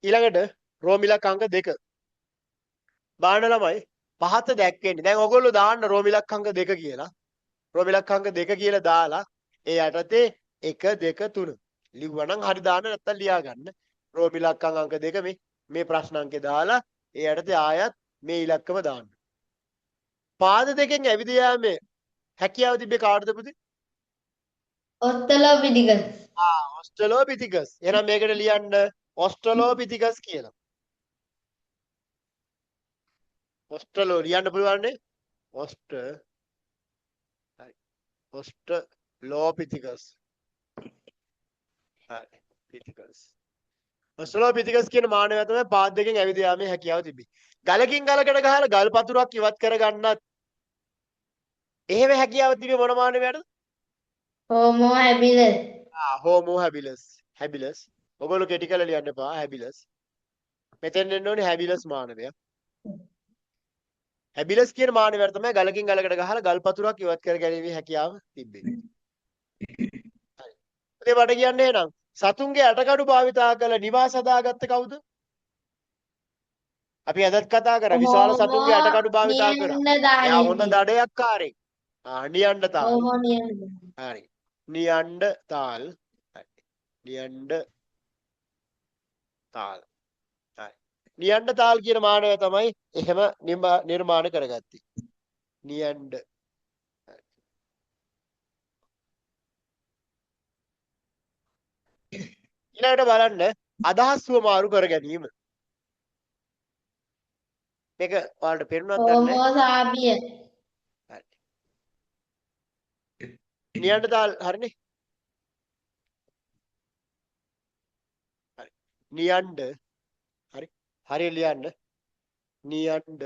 ඊළඟට රෝම ඉලක්ක අංක 2. බලන්න ළමයි පහත දැක්වෙන්නේ. දැන් ඔයගොල්ලෝ දාන්න රෝම ඉලක්ක අංක 2 කියලා. රෝම ඉලක්ක අංක 2 කියලා දාලා ඒ යටතේ 1 2 3 ලිව්වා නම් හරි දාන්න නැත්තම් ලියා ගන්න. රෝම ඉලක්කම් අංක 2 මේ මේ ප්‍රශ්න අංකේ දාලා ඒ යටතේ ආයත් මේ ඉලක්කම දාන්න. පාද දෙකෙන් ඇවිද යාමේ හැකියාව තිබ්බේ කාටද පුතේ? ඔස්ට්‍රලෝපිතිකස්. ආ ඔස්ට්‍රලෝපිතිකස්. එහෙනම් මේකට ලියන්න ඔස්ට්‍රලෝපිතිකස් කියලා. ඔස්ට්‍රලෝ ලියන්න පුළුවන් නේ? ඔස්ට් හරි. ඔස්ට්‍රලෝපිතිකස්. හරි. පිතිකස්. ඔස්ට්‍රලෝපිතිකස් කියන මානවයා තමයි පාද දෙකෙන් ඇවිද යාමේ හැකියාව තිබ්බේ. ගලකින් ගලකට ගහලා ගල් පතුරක් ඉවත් කරගන්නත් එහෙම හැකියාව තිබ්බේ මොන මානවයාටද? හෝමෝ හැබිලස්. ආ හෝමෝ හැබිලස්. හැබිලස්. ඔයගොල්ලෝ කෙටි කරලා ලියන්න එපා හැබිලස්. මෙතෙන් එන්න ඕනේ හැබිලස් මානවයා. හැබිලස් කියන මානවයාට තමයි ගලකින් ගලකට ගහලා ගල් පතුරක් ඉවත් කර ගැනීමේ හැකියාව තිබ්බේ. හරි. ඉතින් මට කියන්න එහෙනම් සතුන්ගේ ඇටකඩු භාවිතා කරලා නිවාස හදාගත්ත කවුද? අපි අදත් කතා කරා විශාල සතුන්ගේ හෝමෝ ඇටකඩු භාවිතා කරා. එයා හොඳ නියන්ඩර්තාලෙන්සිස්. දඩයක්කාරයෙක්. ආ නියන්ඩතාල්. හෝමෝ නියන්ඩ. හරි. නියන්ඩතාල්. හරි. නියන්ඩතාල්. හරි. නියන්ඩතාල් කියන මානවයා තමයි එහෙම නිර්මාණ කරගත්තේ. නියන්ඩ. ඊළඟට බලන්න අදහස් හුවමාරු කර ගැනීම. මේක ඔයාලට පේරුණාද දන්නේ හෝමෝ සාපියන්. නැහැ. හරි. නියන්ඩතාල් හරිනේ. හරි. නියන්ඩ හරි. හරි ලියන්න. නියන්ඩ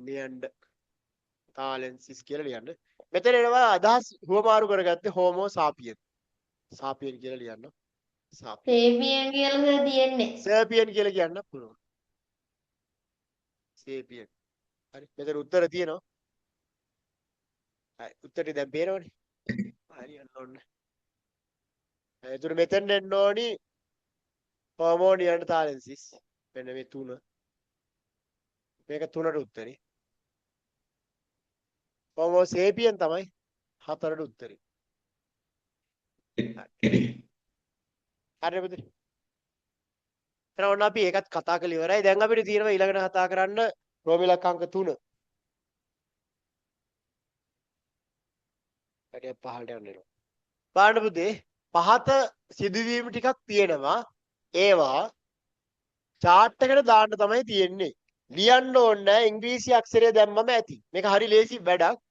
නියන්ඩ තාලෙන්සිස් කියලා ලියන්න. මෙතන එනවා අදහස් හුවමාරු කරගත්තේ හෝමෝ සාපියන්. සාපියන් කියලා ලියන්න. සාපියන්. සේපියන් කියලා තියෙන්නේ. සේපියන් කියලා කියන්න පුළුවන්. සේපියන්. හරි. මෙතන උත්තර තියෙනවා. හරි. උත්තරේ දැන් පේනවනේ. හරි යන්න ඕනේ. එතකොට මෙතෙන් එන්න ඕනි හෝමෝ නියන්ඩතාලෙන්සිස්. මෙන්න මේ තුන. මේක තුනට උත්තරේ. හෝමෝ සේපියන් තමයි හතරට උත්තරේ. හරි. හරි පුතේ. එහෙනම් ඔන්න අපි ඒකත් කතා කරලා ඉවරයි. දැන් අපිට තියෙනවා ඊළඟට කතා කරන්න රෝම ඉලක්ක අංක 3. වැඩියක් පහළට යන්න වෙනවා. බලන්න පුතේ පහත සිදුවීම් ටිකක් තියෙනවා. ඒවා චාට් එකට දාන්න තමයි තියෙන්නේ. ලියන්න ඕනේ නෑ ඉංග්‍රීසි අක්ෂරය දැම්මම ඇති. මේක හරි ලේසි වැඩක්.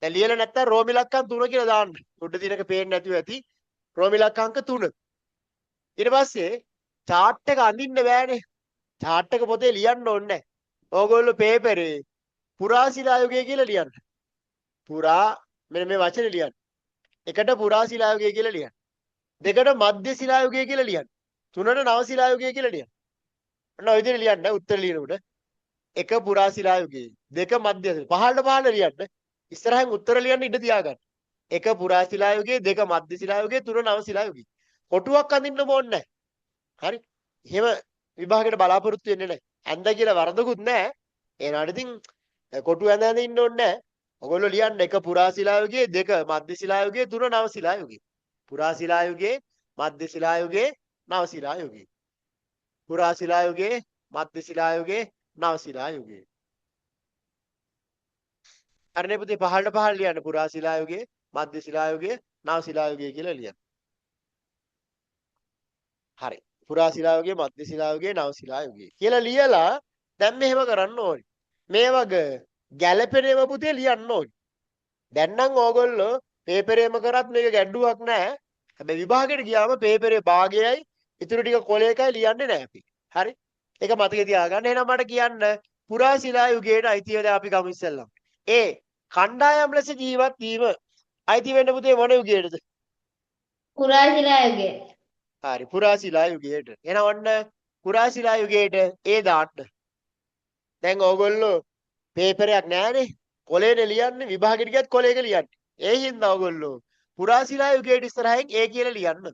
දැන් ලියලා නැත්තම් රෝම ඉලක්කම් 3 කියලා දාන්න. උඩ තියෙන එක පේන්නේ නැතුව ඇති. රෝම ඉලක්ක අංක 3. ඊට පස්සේ චාට් එක අඳින්න බෑනේ. චාට් එක පොතේ ලියන්න ඕනේ නෑ. ඕගොල්ලෝ පේපරේ පුරා ශිලා යුගය කියලා ලියන්න. පුරා මෙන්න මේ වචනේ ලියන්න. එකට පුරා ශිලා යුගය කියලා ලියන්න. දෙකට මධ්‍ය ශිලා යුගය කියලා ලියන්න. තුනට නව ශිලා යුගය කියලා ලියන්න. ඔන්න ඔය විදිහට ලියන්න උත්තර ලියනකොට. එක පුරා ශිලා යුගය, දෙක මධ්‍ය පහළට පහළට ලියන්න. ඉස්සරහින් උත්තර ලියන්න ඉඩ තියාගන්න. එක පුරා ශිලා යුගය, දෙක මධ්‍ය ශිලා යුගය, තුන නව ශිලා යුගය. කොටුවක් අඳින්න ඕනේ නැහැ. හරි. එහෙම විභාගයට බලාපොරොත්තු වෙන්නේ නැහැ. ඇඳ කියලා වරදකුත් නැහැ. ඒ නාට ඉතින් කොටු ඇඳ ඇඳ ඉන්න ඕනේ නැහැ. ඔයගොල්ලෝ ලියන්න එක පුරා ශිලා යුගයේ, දෙක මධ්‍ය ශිලා යුගයේ, තුන නව ශිලා යුගයේ. පුරා ශිලා යුගයේ, මධ්‍ය ශිලා යුගයේ, නව ශිලා යුගයේ. පුරා ශිලා යුගයේ, මධ්‍ය ශිලා යුගයේ, නව ශිලා යුගයේ. හරිනේ පුතේ පහළට පහළ ලියන්න පුරා ශිලා යුගයේ, මධ්‍ය ශිලා යුගයේ, නව ශිලා යුගයේ කියලා ලියන්න. හරි. පුරා ශිලා යුගයේ, මධ්‍ය ශිලා යුගයේ, නව ශිලා යුගයේ කියලා ලියලා දැන් මෙහෙම කරන්න ඕනේ. මේ වගේ ගැළපෙන ඒවා පුතේ ලියන්න ඕනේ. දැන් නම් ඕගොල්ලෝ පේපරේම කරත් මේක ගැඩුවක් නෑ. හැබැයි විභාගෙට ගියාම පේපරේ භාගයයි ඉතුරු ටික කොලේකයි ලියන්නේ නෑ අපි. හරි? ඒක මතකේ තියාගන්න. එහෙනම් මට කියන්න පුරා ශිලා යුගයට අයිති වෙන අපි ගමු ඉස්සෙල්ලම. ඒ කණ්ඩායම් ලෙස ජීවත් වීම අයිති වෙන්න පුතේ මොන යුගයටද? පුරා ශිලා යුගය. හරි පුරා ශිලා යුගයට. එහෙනම් ඔන්න පුරා ශිලා යුගයට ඒ දාන්න. දැන් ඕගොල්ලෝ පේපරයක් නෑනේ. කොලේනේ ලියන්නේ විභාගෙට ගියත් කොලේක ලියන්නේ. ඒ හින්දා ඕගොල්ලෝ පුරා ශිලා යුගයට ඉස්සරහින් ඒ කියලා ලියන්න.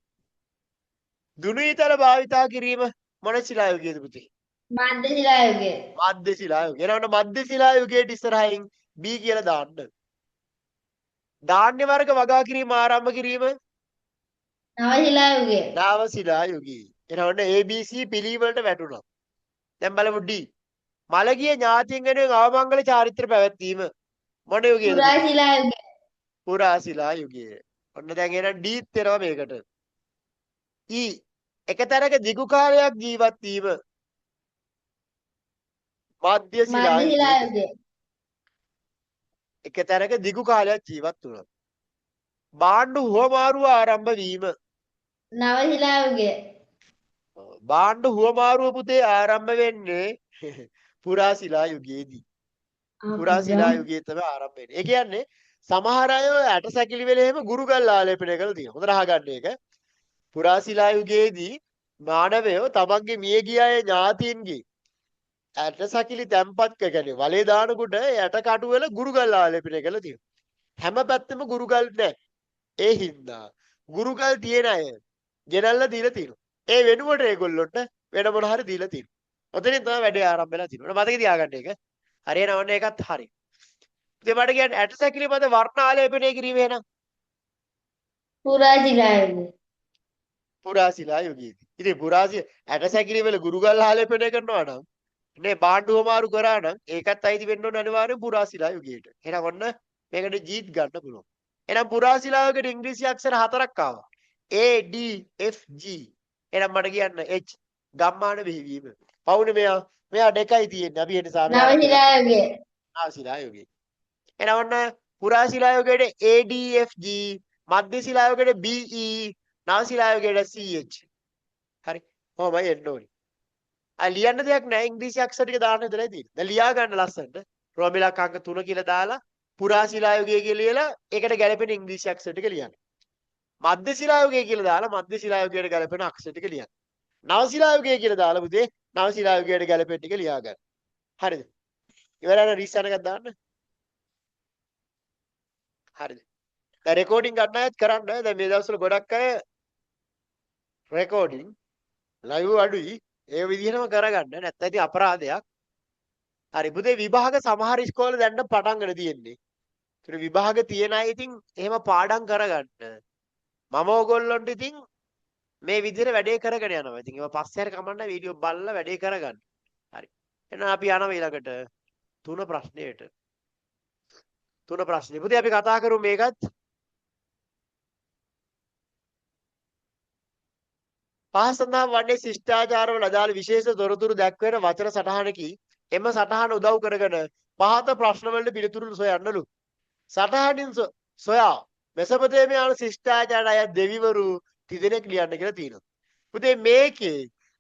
දුනුයිතල භාවිතා කිරීම මොන ශිලා යුගයේද පුතේ? මධ්‍ය ශිලා යුගය. මධ්‍ය ශිලා යුගය. එහෙනම් ඔන්න මධ්‍ය ශිලා යුගයට ඉස්සරහින් B කියලා දාන්න. ධාන්‍ය වර්ග වගා කිරීම ආරම්භ කිරීම නව ශිලා යුගය. නව ශිලා යුගය. එහෙනම් ඔන්න ABC පිළිවෙලට වැටුණා. දැන් බලමු D. මළගිය ඥාතීන් වෙනුවෙන් අවමංගල චාරිත්‍ර පැවැත්වීම මොන යුගයේද පුරා පුතේ? ශිලා යුගය. පුරා ශිලා යුගය. ඔන්න දැන් එහෙනම් D එනවා මේකට. E එක තැනක දිගු කාලයක් ජීවත් වීම මධ්‍ය ශිලා මධ්‍ය ශිලා යුගයේද? යුගය. එක තැනක දිගු කාලයක් ජීවත් වුණා. භාණ්ඩු හුවමාරුව ආරම්භ වීම නව ශිලා යුගය. භාණ්ඩ හුවමාරුව පුතේ ආරම්භ වෙන්නේ පුරා ශිලා යුගයේදී. පුරා ශිලා යුගයේ තමයි ආරම්භ වෙන්නේ. ඒ කියන්නේ සමහර අය ඔය ඇටසැකිලි වල එහෙම ගුරුගල් ආලේපනය කරලා තියෙනවා. හොඳට අහගන්න ඒක. පුරා ශිලා යුගයේදී මානවයෝ තමන්ගේ මිය ගිය අය ඥාතීන්ගේ ඇටසැකිලි තැම්පත් කරගෙන වලේ දානකොට ඒ ඇට කටු වල ගුරුගල් ආලේපනය කරලා තියෙනවා. හැම පැත්තෙම ගුරුගල් නැහැ. ඒ හින්දා ගුරුගල් තියෙන අය ගෙනල්ලා දීලා තියෙනවා. ඒ වෙනුවට ඒගොල්ලොන්ට වෙන මොන හරි දීලා තියෙනවා. ඔතනින් තමයි වැඩේ ආරම්භ වෙලා තියෙන්නේ. ඔන්න මතක තියාගන්න ඒක. හරියන ඔන්න ඒකත් හරි. ඉතින් මට කියන්නේ ඇටසැකිලි මත වර්ණ ආලේපනය කිරීම එහෙනම් පුරා ශිලා යුගය. පුරා ශිලා යුගයේදී. ඉතින් පුරා ඇටසැකිලි වල ගුරුගල් ආලේපනය කරනවා නම් නේ භාණ්ඩුව මාරු කරා නම් ඒකත් අයිති වෙන්න ඕන අනිවාර්යෙන් පුරා ශිලා යුගයට. එහෙනම් ඔන්න මේකට ජීත් ගන්න පුළුවන්. එහෙනම් පුරා ශිලා යුගයට ඉංග්‍රීසි අක්ෂර හතරක් ආවා. A D F G. එහෙනම් මට කියන්න H ගම්මාන බෙහිවීම. පවුනේ මෙයා මෙයා දෙකයි තියෙන්නේ. අපි ඒ නිසා නව මෙයාට දෙකක් ශිලා යුගය. නව ශිලා යුගය. එහෙනම් ඔන්න පුරා ශිලා යුගයට A D F G, මධ්‍ය ශිලා යුගයට B E, නව ශිලා යුගයට C H. හරි. කොහොමයි එන්න ඕනි. ආ ලියන්න දෙයක් නෑ ඉංග්‍රීසි අක්ෂර ටික දාන්න විතරයි තියෙන්නේ. දැන් ලියා ගන්න ලස්සනට. රෝම ඉලක්ක අංක 3 කියලා දාලා පුරා ශිලා යුගය කියලා ලියලා ඒකට ගැලපෙන ඉංග්‍රීසි අක්ෂර ටික ලියන්න. මධ්‍ය ශිලා යුගය කියලා දාලා මධ්‍ය ශිලා යුගයට ගැලපෙන අක්ෂර ටික ලියන්න. නව ශිලා යුගය කියලා දාලා පුතේ නව ශිලා යුගයට ගැලපෙන ටික ලියා ගන්න. හරිද? ඉවරයි නේද රීසන් එකක් දාන්න. හරිද? දැන් රෙකෝඩින් ගන්න අයත් කරන්න. දැන් මේ දවස්වල ගොඩක් අය රෙකෝඩින් ලයිව් අඩුයි. ඒ විදිහටම කරගන්න. නැත්නම් ඉතින් අපරාධයක්. හරි පුතේ විභාග සමහර ඉස්කෝලේ දැන් නම් පටන් ගන්න තියෙන්නේ. ඒතර විභාග තියෙන අය ඉතින් එහෙම පාඩම් කරගන්න. මම ඕගොල්ලොන්ට ඉතින් මේ විදිහට වැඩේ කරගෙන යනවා. ඉතින් ඒවා පස්සේ හරි කමන්න වීඩියෝ බලලා වැඩේ කරගන්න. හරි. එහෙනම් අපි යනවා ඊළඟට තුන ප්‍රශ්නයට. තුන ප්‍රශ්නේ. පුතේ අපි කතා කරමු මේකත්. පහ සඳහන් වන්නේ ශිෂ්ටාචාරවල අදාළ විශේෂ තොරතුරු දැක්වෙන වචන සටහනකි. එම සටහන උදව් කරගෙන පහත ප්‍රශ්න වලට පිළිතුරු සොයන්නලු. සටහනින් සොයා මෙසොපොතේමියානු ශිෂ්ටාචාරයට අයත් දෙවිවරු තිදෙනෙක් ලියන්න කියලා තියෙනවා. පුතේ මේකේ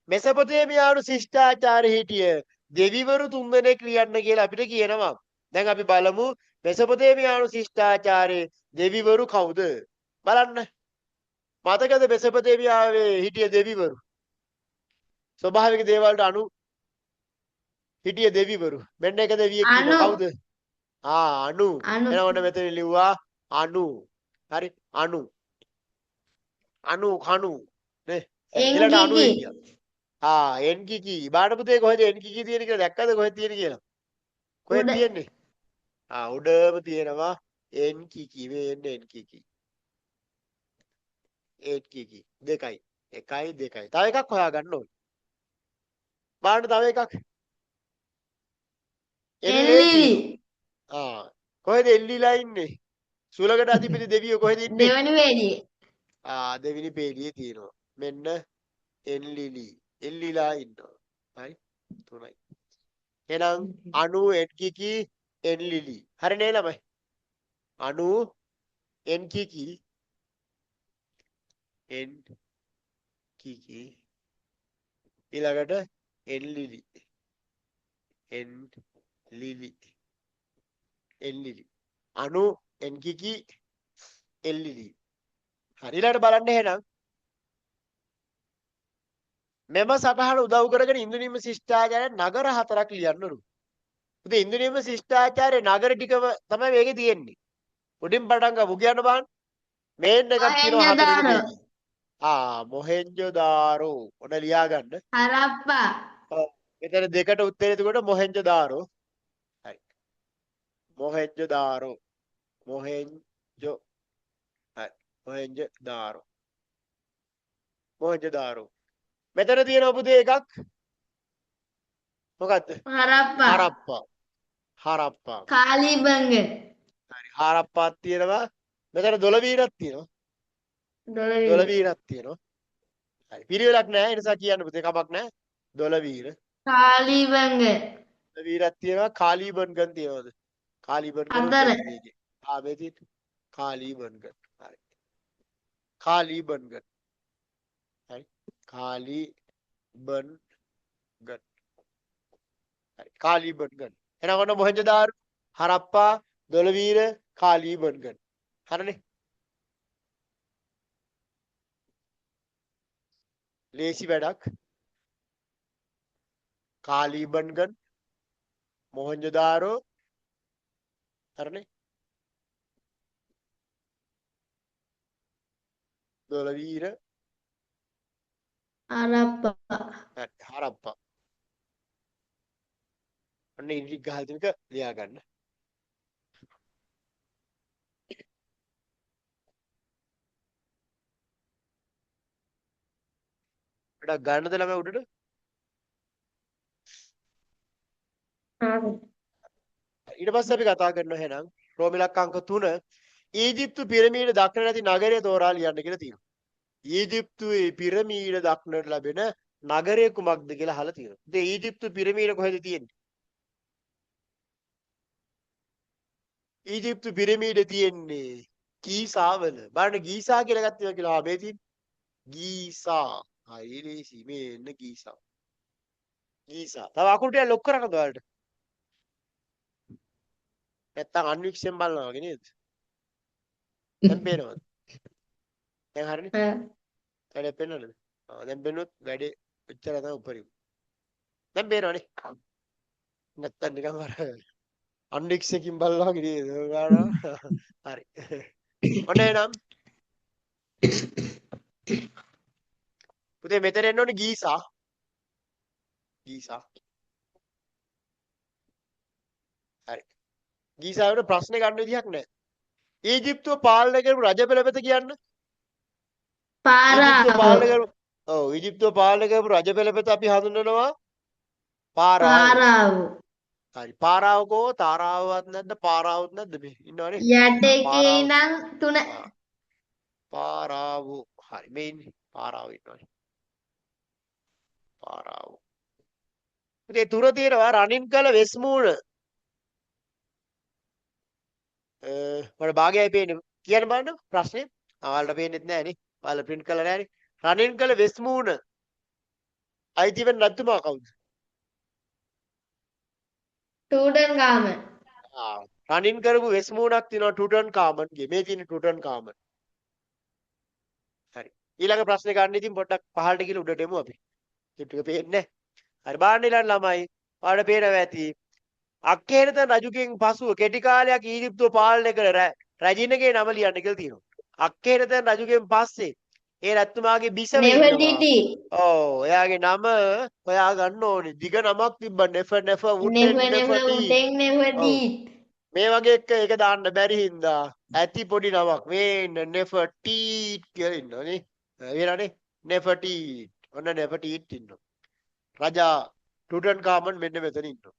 මෙසොපොතේමියානු ශිෂ්ටාචාරයේ හිටිය දෙවිවරු තුන්දෙනෙක් ලියන්න කියලා අපිට කියනවා. දැන් අපි බලමු මෙසොපොතේමියානු ශිෂ්ටාචාරයේ දෙවිවරු කවුද? බලන්න. මතකද මෙසොපොතේමියාවේ හිටිය දෙවිවරු? ස්වභාවික දේවල්ට අනු හිටිය දෙවිවරු. මෙන්න එක දෙවියෙක් ඉන්නවා. අනු. කවුද? ආ අනු. අනු. එහෙනම් ඔන්න මෙතන ලිව්වා අනු. හරි අනු. අනු කණු නේ. ඊළඟට අනු එන්කිකි. හිටියා. ආ එන්කිකි. බාන පුතේ කොහෙද එන්කිකි තියෙන්නේ කියලා දැක්කද කොහෙද තියෙන්නේ කියලා? කොහෙද උඩ. තියෙන්නේ? ආ උඩම තියෙනවා එන්කිකි. මේ එන්නේ එන්කිකි. එන්කිකි. දෙකයි. එකයි දෙකයි. තව එකක් හොයාගන්න ඕනේ. බලන්න තව එකක්. එල්ලේ එල්ලිලි. තියෙනවා. ආ කොහෙද එල්ලිලා ඉන්නේ? සුලකට අධිපති දෙවියෝ කොහෙද ඉන්නේ? දෙවනි වේදියේ. ආ දෙවිනි පේළියේ තියෙනවා. මෙන්න එල්ලිලි. එල්ලිලා ඉන්නවා. හරි. තුනයි. එහෙනම් අනු එන්කිකි එන්ලිලි. හරි නේ ළමයි? අනු එන්කිකි එන්කිකි ඊළඟට එන්ලිලි. එන්ලිලි. එන්ලිලි. අනු එන්කිකි එල්ලිලි. හරි ඊළඟට බලන්න එහෙනම් මෙම සටහන උදව් කරගෙන ඉන්දුනිම ශිෂ්ටාචාරයේ නගර හතරක් ලියන්නලු. ඉතින් ඉන්දුනිම ශිෂ්ටාචාරයේ නගර ටිකම තමයි මේකේ තියෙන්නේ. උඩින් පටන් ගමු කියන්න බලන්න. මේන් එකක් තියෙනවා හතරවෙනි මොහෙන්ජොදාරෝ. පේජේ. ආ මොහෙන්ජොදාරෝ. ඔන්න ලියා ගන්න. හරප්පා. ඔව්. මෙතන දෙකට උත්තරේ එතකොට මොහෙන්ජොදාරෝ. හරි. මොහෙන්ජොදාරෝ. මොහෙන්ජො හරි. මොහෙන්ජොදාරෝ. මොහෙන්ජොදාරෝ. මෙතන තියෙනවා පුතේ එකක්. මොකද්ද? හරප්පා. හරප්පා. හරප්පා. කාලිබංග. හරි. හරප්පාත් තියෙනවා. මෙතන දොළවීරක් තියෙනවා. දොළවීර. දොළවීරක් තියෙනවා. හරි. පිළිවෙලක් නෑ. ඒ නිසා කියන්න පුතේ කමක් නෑ. දොළවීර. කාලිබංග. දොළවීරක් තියෙනවා. කාලීබන්ගන් තියෙනවද? කාලීබන්ගන් හතර. උත් මේකේ. ආ මේ තියෙන්නේ. කාලීබන්ගන්. හරි. කාලීබන්ගන්. හරි. කාලිබන්ගන්. හරි. කාලිබන්ගන්. එහෙනම් ඔන්න මොහෙන්ජදාරෝ, හරප්පා, දොළවීර, කාලිබන්ගන්. හරිනේ? ලේසි වැඩක්. කාලිබන්ගන්, මොහෙන්ජදාරෝ, හරිනේ? දොළවීර, හරප්පා. හරි, හරප්පා. ඔන්න ඉරි ගහලා තියෙන එක ලියා ගන්න. පොඩක් ගන්නද ළමයි උඩට? ඊට පස්සේ අපි කතා කරනවා එහෙනම් රෝම ඉලක්ක අංක 3 ඊජිප්තු පිරමීඩ දක්නට ඇති නගරය තෝරා ලියන්න කියලා තියෙනවා. ඊජිප්තුවේ පිරමීඩ දක්නට ලැබෙන නගරය කුමක්ද කියලා අහලා තියෙනවා. ඉතින් ඊජිප්තු පිරමීඩ කොහෙද තියෙන්නේ? ඊජිප්තු පිරමීඩ තියෙන්නේ ගීසාවල. බලන්න ගීසා කියලා එකක් තියෙනවා කියලා. ආ මේ තියෙන්නේ ගීසා. හරි ලේසි. මේ එන්න ගීසා. ගීසා. තව අකුරු ටිකක් ලොක් කරන්නද ඔයාලට? නැත්තම් අන්වික්ෂයෙන් බලනවා වගේ නේද? දැන් පේනවද? දැන් හරිනේ? වැඩේ පේනවද? ආ දැන් පෙන්නුවොත් වැඩේ ඔච්චර තමයි උපරිම. දැන් පේනවනේ. නැත්තම් නිකන් අර අන්වික්ෂයකින් බලනවා වගේ නේද? හරි. ඔන්න එහෙනම් පුතේ මෙතන එන්න ඕනේ ගීසා. ගීසා. හරි. ගීසා වල ප්‍රශ්නේ ගන්න විදිහක් නැහැ. ඊජිප්තුව පාලනය කරපු රජ පෙළපත කියන්න. ඊජිප්තුව පාලනය පාරාවෝ. කරපු ඔව් ඊජිප්තුව පාලනය කරපු රජ පෙළපත අපි හඳුන්වනවා පාරාවෝ. පාරාවෝ. හරි. පාරාවකෝ තාරාවවත් නැද්ද පාරාවත් නැද්ද මේ ඉන්නවනේ. යට එකේ පාරාව. ඉඳන් 3. පාරාවෝ. හරි මේ ඉන්නේ පාරාවෝ ඉන්නවනේ. පාරාවෝ. ඉතින් තුර තියෙනවා රනින් කළ වෙස්මූණ. මට භාගයයි පේන්නේ. කියන්න බලන්න ප්‍රශ්නේ. ආ ඔයාලට පේන්නෙත් නෑ නේ. ඔයාලා ප්‍රින්ට් කරලා නෑනේ. රනින් කළ වෙස්මූණ අයිති වෙන රජතුමා කවුද? ටූටන් කාමන්. ආ රනින් කරපු වෙස්මූණක් තියෙනවා ටුටන් කාමන්ගේ. මේ තියෙන ටුටන් කාමන්. හරි. ඊළඟ ප්‍රශ්නේ ගන්න ඉතින් පොඩ්ඩක් පහළට ගිහලා උඩට එමු අපි. ඒ ටික පේන්නේ නෑ. හරි බලන්න ඊළඟ ළමයි. ඔයාලට පේනවා ඇති. අක්කේනතන් රජුගෙන් පසුව කෙටි කාලයක් ඊජිප්තුව පාලනය කළ රැජිනගේ නම ලියන්න කියලා තියෙනවා. අක්කේනතන් රජුගෙන් පස්සේ ඒ රජතුමාගේ බිසව ඉන්නවා. නෙෆර්ටිටි. ඔව් එයාගේ නම හොයා ගන්න ඕනේ. දිග නමක් තිබ්බා නෙෆ නෙෆ උටෙන් නෙෆ නෙෆ නෙෆටීට්. උටෙන් ඔව් නෙෆටීට්. මේ වගේ එක එක දාන්න බැරි හින්දා ඇති පොඩි නමක් මේ ඉන්න නෙෆටීට් කියලා ඉන්නවනේ. ඉවරනේ නෙෆටීට්. ඔන්න නෙෆටීට් ඉන්නවා. රජා ටුටන් කාමන් මෙන්න මෙතන ඉන්නවා.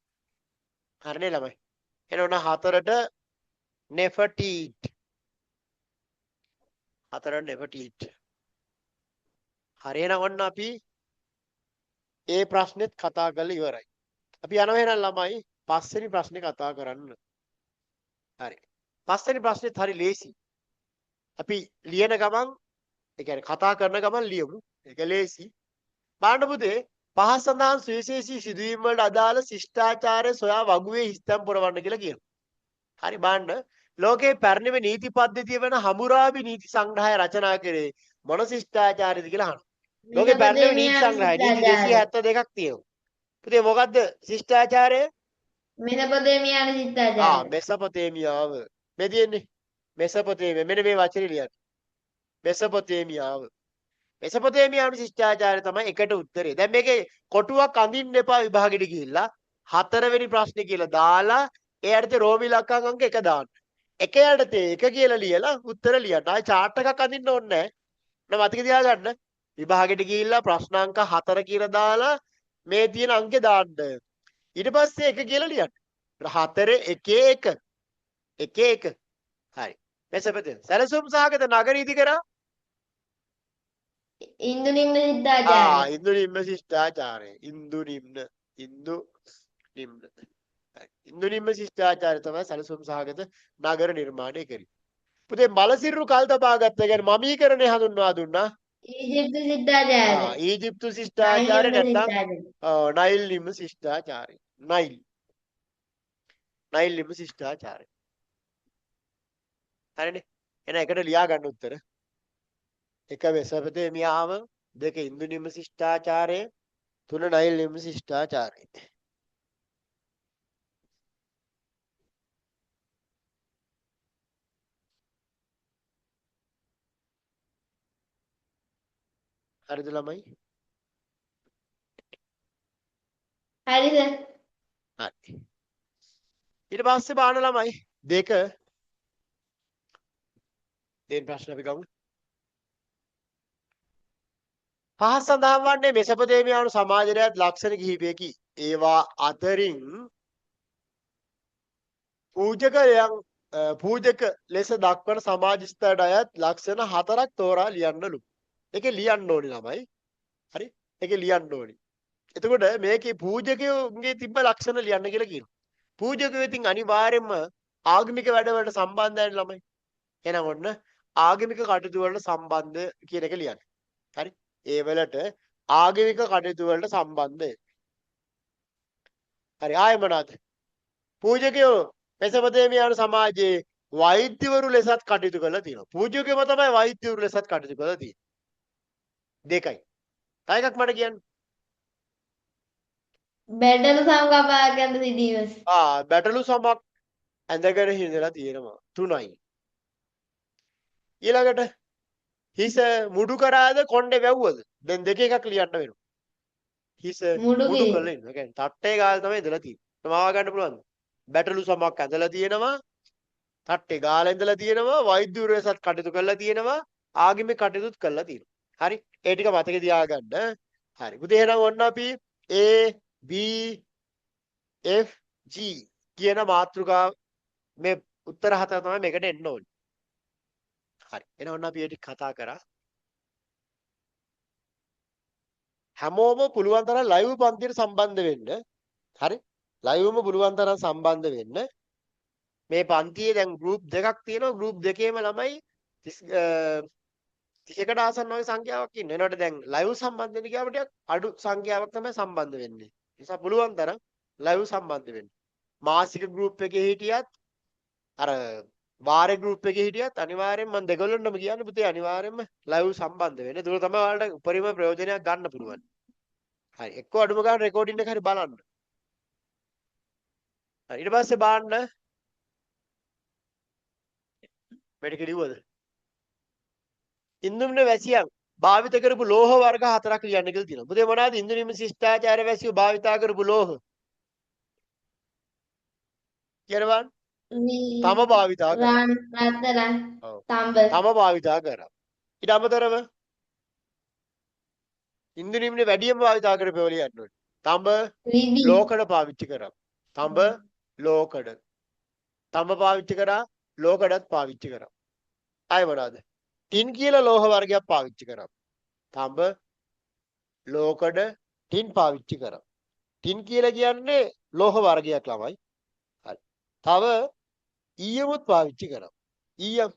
හරිනේ ළමයි. එහෙනම් ඔන්න හතරට නෙෆටීට්. හතරට නෙෆටීට්. හරි එහෙනම් ඔන්න අපි ඒ ප්‍රශ්නෙත් කතා කරලා ඉවරයි. අපි යනවා එහෙනම් ළමයි පස්වෙනි ප්‍රශ්නේ කතා කරන්න. හරි. පස්වෙනි ප්‍රශ්නේත් හරි ලේසි. අපි ලියන ගමන් ඒ කියන්නේ කතා කරන ගමන් ලියමු. ඒක ලේසි. බලන්න පුතේ පහ සඳහන් සුවිශේෂී සිදුවීම් වලට අදාළ ශිෂ්ටාචාරය සොයා වගුවේ හිස්තැන් පුරවන්න කියලා කියනවා. හරි බලන්න ලෝකයේ පැරණිම නීති පද්ධතිය වන හමුරාබි නීති සංග්‍රහය රචනා කරේ මොන ශිෂ්ටාචාරයද කියලා අහනවා. ලෝකයේ පැරණිම නීති මෙසොපොටේමියානු සංග්‍රහය නීති ශිෂ්ටාචාරය. 272ක් තියෙනවා. පුතේ මොකද්ද ශිෂ්ටාචාරය? මෙසොපොටේමියානු ආ ශිෂ්ටාචාරය. මෙසොපොතේමියාව. මේ තියෙන්නේ මෙසොපොතේමියා. මෙන්න මේ වචනේ ලියන්න. මෙසොපොතේමියාව. මෙසොපොතේමියානු ශිෂ්ටාචාරය තමයි එකට උත්තරේ. දැන් මේකේ කොටුවක් අඳින්න එපා විභාගෙට ගිහිල්ලා. හතරවෙනි ප්‍රශ්නේ කියලා දාලා ඒ යටතේ රෝම ඉලක්කම් අංක එක දාන්න. එක යටතේ එක කියලා ලියලා උත්තර ලියන්න. ආයේ චාට් එකක් අඳින්න ඕනේ නෑ. නම මතක තියාගන්න. විභාගෙට ගිහිල්ලා ප්‍රශ්න අංක 4 කියලා දාලා මේ තියෙන අංකේ දාන්න. ඊට පස්සේ එක කියලා ලියන්න. 4 1 1 1 1. හරි. මෙසොපොතේමියා. සැලසුම් සහගත නගර ඉදි කරා. ඉන්දු නිම්න ආ ශිෂ්ටාචාරය. ඉන්දු නිම්න ශිෂ්ටාචාරය. ඉන්දු නිම්න. ඉන්දු නිම්න. හරි. ඉන්දු නිම්න ශිෂ්ටාචාරය තමයි සැලසුම් සහගත නගර නිර්මාණය කරේ. පුතේ මලසිරුරු කල් තබා ගත්ත. ඒ කියන්නේ මමීකරණය හඳුන්වා දුන්නා. ඊජිප්තු ශිෂ්ටාචාරය. ඊජිප්තු නයිල් ශිෂ්ටාචාරය නිම්න නැත්තම් ශිෂ්ටාචාරය. නයිල් නිම්න ශිෂ්ටාචාරය. නයිල් නයිල් නිම්න ශිෂ්ටාචාරය. හරිනේ. එහෙනම් එකට ලියා ගන්න උත්තර. එක මෙසොපොතේමියාව, දෙක ඉන්දු නිම්න ශිෂ්ටාචාරය, තුන නයිල් නිම්න ශිෂ්ටාචාරය. හරිද ළමයි? හරි සර්. හරි. ඊට පස්සේ බලන්න ළමයි දෙක දෙවෙනි ප්‍රශ්න අපි ගමු. පහ සඳහන් වන්නේ මෙසොපොතේමියානු සමාජයත් ලක්ෂණ කිහිපයකි. ඒවා අතරින් පූජකයන් පූජක ලෙස දක්වන සමාජ ස්තරයට අයත් ලක්ෂණ හතරක් තෝරා ලියන්නලු. ඒකේ ලියන්න ඕනි ළමයි. හරි? ඒකේ ලියන්න ඕනි. එතකොට මේකේ පූජකයෝගේ තිබ්බ ලක්ෂණ ලියන්න කියලා කියනවා. පූජකයෝ ඉතින් අනිවාර්යයෙන්ම ආගමික වැඩවලට සම්බන්ධයි ළමයි. එහෙනම් ඔන්න ආගමික කටයුතු වලට සම්බන්ධ කියන එක ලියන්න. හරි? ඒ වලට ආගමික කටයුතු වලට සම්බන්ධය. හරි, ආයෙ මොනවාද? පූජකයෝ මෙසොපොතේමියානු සමාජයේ වෛද්‍යවරු ලෙසත් කටයුතු කරලා තියෙනවා. පූජකයෝම තමයි වෛද්‍යවරු ලෙසත් කටයුතු කරලා තියෙන්නේ. දෙකයි. තව එකක් මට කියන්න. බැටළු සම කපාගෙන සිටීම. බැටළු සමක් ඇඳගෙන හිඳලා තියෙනවා. තුනයි. ඊළඟට හිස මුඩු කරාද කොණ්ඩේ වැව්වද? දැන් දෙක එකක් ලියන්න වෙනවා. හිස මුඩු මුඩු කිරීම. කරලා ඉන්නවා. ඒ කියන්නේ තට්ටේ ගාලා තමයි ඉඳලා තියෙන්නේ. මාව ගන්න පුළුවන්ද? බැටළු සමක් ඇඳලා තියෙනවා. තට්ටේ ගාලා ඉඳලා තියෙනවා. වෛද්‍යවරු ලෙසත් කටයුතු කරලා තියෙනවා. ආගමික කටයුතුත් කරලා තියෙනවා. හරි. ඒ ටික මතක තියාගන්න. හරි. පුතේ එහෙනම් ඔන්න අපි A B F G කියන මාතෘකාව මේ උත්තර හතර තමයි මේකට එන්න ඕනේ. හරි. එහෙනම් ඔන්න අපි ඒ ටික කතා කරා. හැමෝම පුළුවන් තරම් ලයිව් පන්තියට සම්බන්ධ වෙන්න. හරි. ලයිව්ම පුළුවන් තරම් සම්බන්ධ වෙන්න. මේ පන්තියේ දැන් ගෲප් දෙකක් තියෙනවා. ගෲප් දෙකේම ළමයි 31කට ආසන්න වගේ සංඛ්‍යාවක් ඉන්නවා. එනකොට දැන් ලයිව් සම්බන්ධ වෙන්න ගියාම ටිකක් අඩු සංඛ්‍යාවක් තමයි සම්බන්ධ වෙන්නේ. ඒ නිසා පුළුවන් තරම් ලයිව් සම්බන්ධ වෙන්න. මාසික ගෲප් එකේ හිටියත් අර වාරේ ගෲප් එකේ හිටියත් අනිවාර්යෙන්ම මම දෙගොල්ලන්ටම කියන්නේ පුතේ අනිවාර්යෙන්ම ලයිව් සම්බන්ධ වෙන්න. ඒක තමයි ඔයාලට උපරිම ප්‍රයෝජනයක් ගන්න පුළුවන්. හරි. එක්කෝ අඩුම ගාන රෙකෝඩින් එක හරි බලන්න. හරි. ඊට පස්සේ බලන්න මේ ටික ලිව්වද? ඉන්දුනිම්න වැසියන් භාවිත කරපු ලෝහ වර්ග හතරක් ලියන්න කියලා තියෙනවා. පුතේ මොනවාද ඉන්දුනිම්න ශිෂ්ටාචාර වැසියෝ භාවිතා කරපු ලෝහ? කියන බලන්න. තම භාවිතා කරා. රන් රත්තරන් ඔව්. තඹ. තම භාවිතා කරා. ඊට අමතරව ඉන්දුනිම්න වැඩියෙන්ම භාවිතා කරපු ඒවා ලියන්න ඕනේ. තඹ රිදී. ලෝකඩ පාවිච්චි කරා. තඹ ලෝකඩ. තඹ පාවිච්චි කරා, ලෝකඩත් පාවිච්චි කරා. ආයෙ මොනවාද? ටින් කියලා ලෝහ වර්ගයක් පාවිච්චි කරා. තඹ ලෝකඩ ටින් පාවිච්චි කරා. ටින් කියලා කියන්නේ ලෝහ වර්ගයක් ළමයි. හරි. තව ඊයමුත් පාවිච්චි කරා. ඊයම්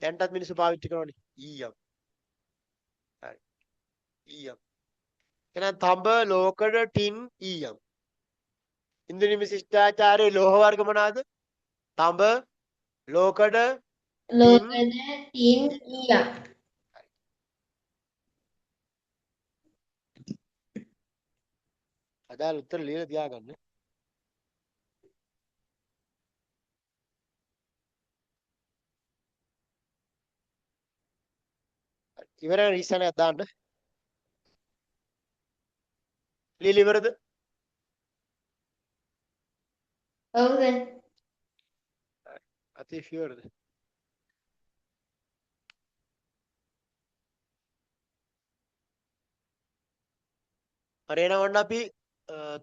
දැන්ටත් මිනිස්සු පාවිච්චි කරනවනේ ඊයම්. හරි. ඊයම්. එහෙනම් තඹ ලෝකඩ ටින් ඊයම්. ඉන්ද්‍රනිම ශිෂ්ටාචාරයේ ලෝහ වර්ග මොනවාද? තඹ ලෝකඩ ටින් ලෝකඩ ටින් ඊයම්. අදාළ උත්තර ලියලා තියාගන්න. ඉවරයි රීසන් එකක් දාන්න. ලියලා ඉවරද? ඔව් සර්. අතීෆ් ඉවරද? හරි එහෙනම් ඔන්න අපි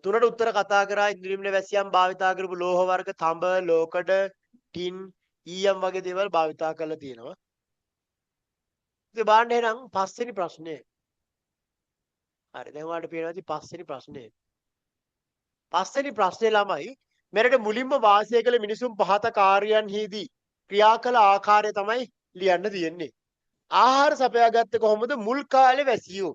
තුනට උත්තර කතා කරා. ඉන්ද්‍රියම්න වැසියන් භාවිතා කරපු ලෝහ වර්ග තඹ, ලෝකඩ, ටින්, ඊයම් වගේ දේවල් භාවිතා කරලා තියෙනවා. ඉතින් බලන්න එහෙනම් පස්වෙනි ප්‍රශ්නය. හරි දැන් ඔයාලට පේනවා ඇති පස්වෙනි ප්‍රශ්නය. පස්වෙනි ප්‍රශ්නේ ළමයි මෙරට මුලින්ම වාසය කළ මිනිසුන් පහත කාර්යයන්හිදී ක්‍රියා කළ ආකාරය තමයි ලියන්න තියෙන්නේ. ආහාර සපයා ගත්තේ කොහොමද මුල් කාලේ වැසියෝ?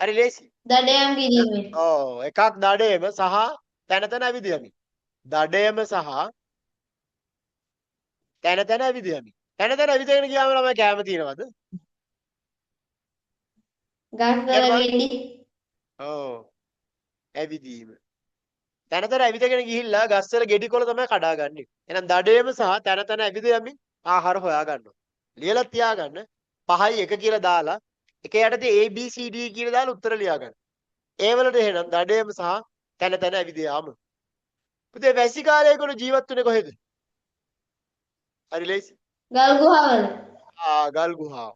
හරි ලේසි. දඩයම් කිරීමෙන්. ඔව්, එකක් දඩේම සහ තැන තැන ඇවිද යමින්. දඩේම සහ තැන තැන ඇවිද යමින්. තැන තැන ඇවිදගෙන ගියාම ළමයි කෑම තියනවද? ගස්වල ගෙඩි. ඔව්. ඇවිදීම. තැන තැන ඇවිදගෙන ගිහිල්ලා ගස්වල ගෙඩි කොළ තමයි කඩාගන්නේ. එහෙනම් දඩේම සහ තැන තැන ඇවිද යමින් ආහාර හොයා ගන්නවා. ලියලා තියාගන්න. 5යි 1 කියලා දාලා එක යටතේ A B C D කියලා දාලා උත්තර ලියා ගන්න. ඒ වලට එහෙනම් දඩේම සහ තැන තැන ඇවිද යාම. පුතේ වැසි කාලේ ඒගොල්ලෝ ජීවත් වුණේ කොහෙද? හරි ලේසි. ගල් ගුහාවල. ආ, ගල් ගුහාව.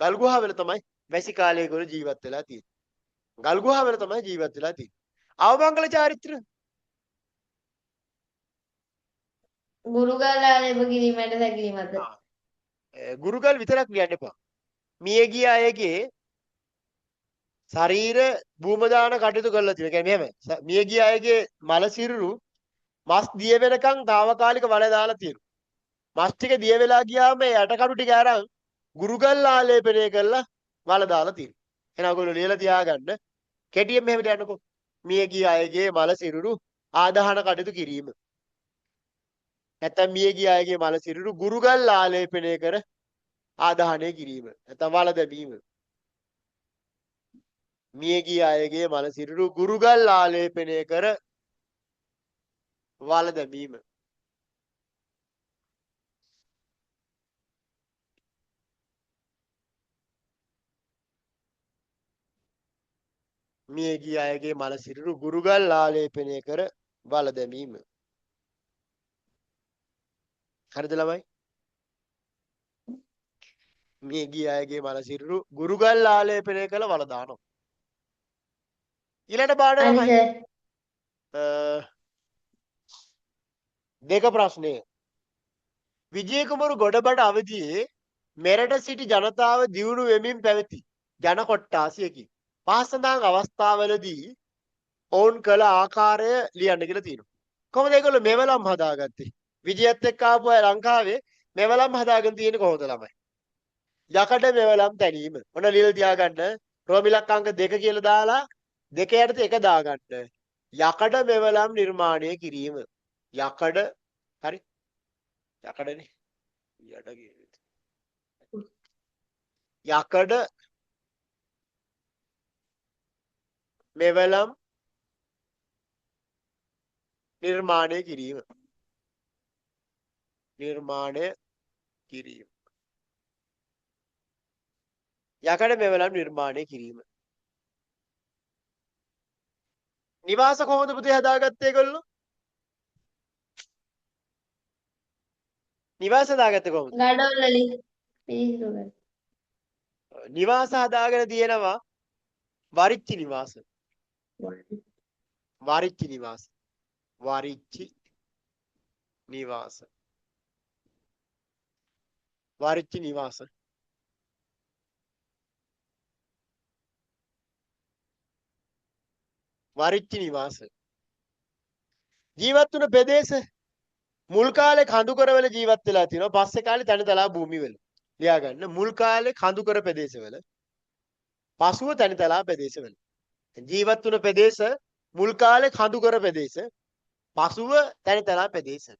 ගල් ගුහාවල තමයි වැසි කාලේ ඒගොල්ලෝ ජීවත් වෙලා තියෙන්නේ. ගල් ගුහාවල තමයි ජීවත් වෙලා තියෙන්නේ. අවමංගල චාරිත්‍ර. ගුරුගල් ආලේප කිරීමට සැකීමද. ගුරුගල් විතරක් ලියන්න එපා. මිය ගිය අයගේ ශරීර භූම දාන කටයුතු කරලා තියෙනවා. ඒ කියන්නේ මෙහෙම. මිය ගිය අයගේ මල සිරුරු මස් දිය වෙනකන් තාවකාලික වල දාලා තියෙනවා. මස් ටික දිය වෙලා ගියාම ඒ ඇටකඩු ටික අරන් ගුරුගල් ආලේපනය කරලා වල දාලා තියෙනවා. එහෙනම් ඔයගොල්ලෝ ලියලා තියාගන්න. කෙටියෙන් මෙහෙම ලියන්නකෝ. මිය ගිය අයගේ මල සිරුරු ආදාහන කටයුතු කිරීම. නැත්තම් මිය ගිය අයගේ මල සිරුරු ගුරුගල් ආලේපනය කර ආදාහනය කිරීම. නැත්තම් වල දැමීම. මිය ගිය අයගේ මල සිරුරු ගුරුගල් ආලේපනය කර වල දැමීම. මිය ගිය අයගේ මල සිරුරු ගුරුගල් ආලේපනය කර වල දැමීම. හරිද ළමයි? මිය ගිය අයගේ මල සිරුරු ගුරුගල් ආලේපනය කළ වල දානවා. ඊළඟ පාඩම ළමයි. දෙක ප්‍රශ්නය. විජය කුමරු ගොඩබඩ අවදියේ මෙරට සිටි ජනතාව දියුණු වෙමින් පැවති ජන කොට්ටාසියකි. පහ සඳහන් අවස්ථාවලදී ඔවුන් කළ ආකාරය ලියන්න කියලා තියෙනවා. කොහොමද ඒගොල්ලෝ මෙවලම් හදාගත්තේ? විජයත් එක්ක ආපු අය ලංකාවේ මෙවලම් හදාගෙන තියෙන්නේ කොහොමද ළමයි? යකඩ මෙවලම් තැනීම. ඔන්න ලියලා තියාගන්න. රෝමිලක් අංක 2 කියලා දාලා දෙක යටතේ එක දාගන්න. යකඩ මෙවලම් නිර්මාණය කිරීම. යකඩ හරි. යකඩනේ. යට කියන්නේ. යකඩ මෙවලම් නිර්මාණය කිරීම. නිර්මාණය කිරීම. යකඩ මෙවලම් නිර්මාණය කිරීම. නිවාස කොහොමද පුතේ හදාගත්තේ ඒගොල්ලෝ? නිවාස හදාගත්තේ කොහොමද? ගඩොල් වලින් පිරිසිදු කරලා. නිවාස හදාගෙන තියෙනවා වරිච්චි නිවාස. වරිච්චි නිවාස. වරිච්චි නිවාස. වරිච්චි නිවාස. වරිච්චි නිවාස. ජීවත් වුණ ප්‍රදේශ මුල් කාලේ කඳුකරවල ජීවත් වෙලා තියෙනවා. පස්සේ කාලේ තනිතලා භූමිවල. ලියා ගන්න. මුල් කාලේ කඳුකර ප්‍රදේශවල, පසුව තනිතලා ප්‍රදේශවල. ජීවත් වුණ ප්‍රදේශ මුල් කාලේ කඳුකර ප්‍රදේශ, පසුව තනිතලා ප්‍රදේශ.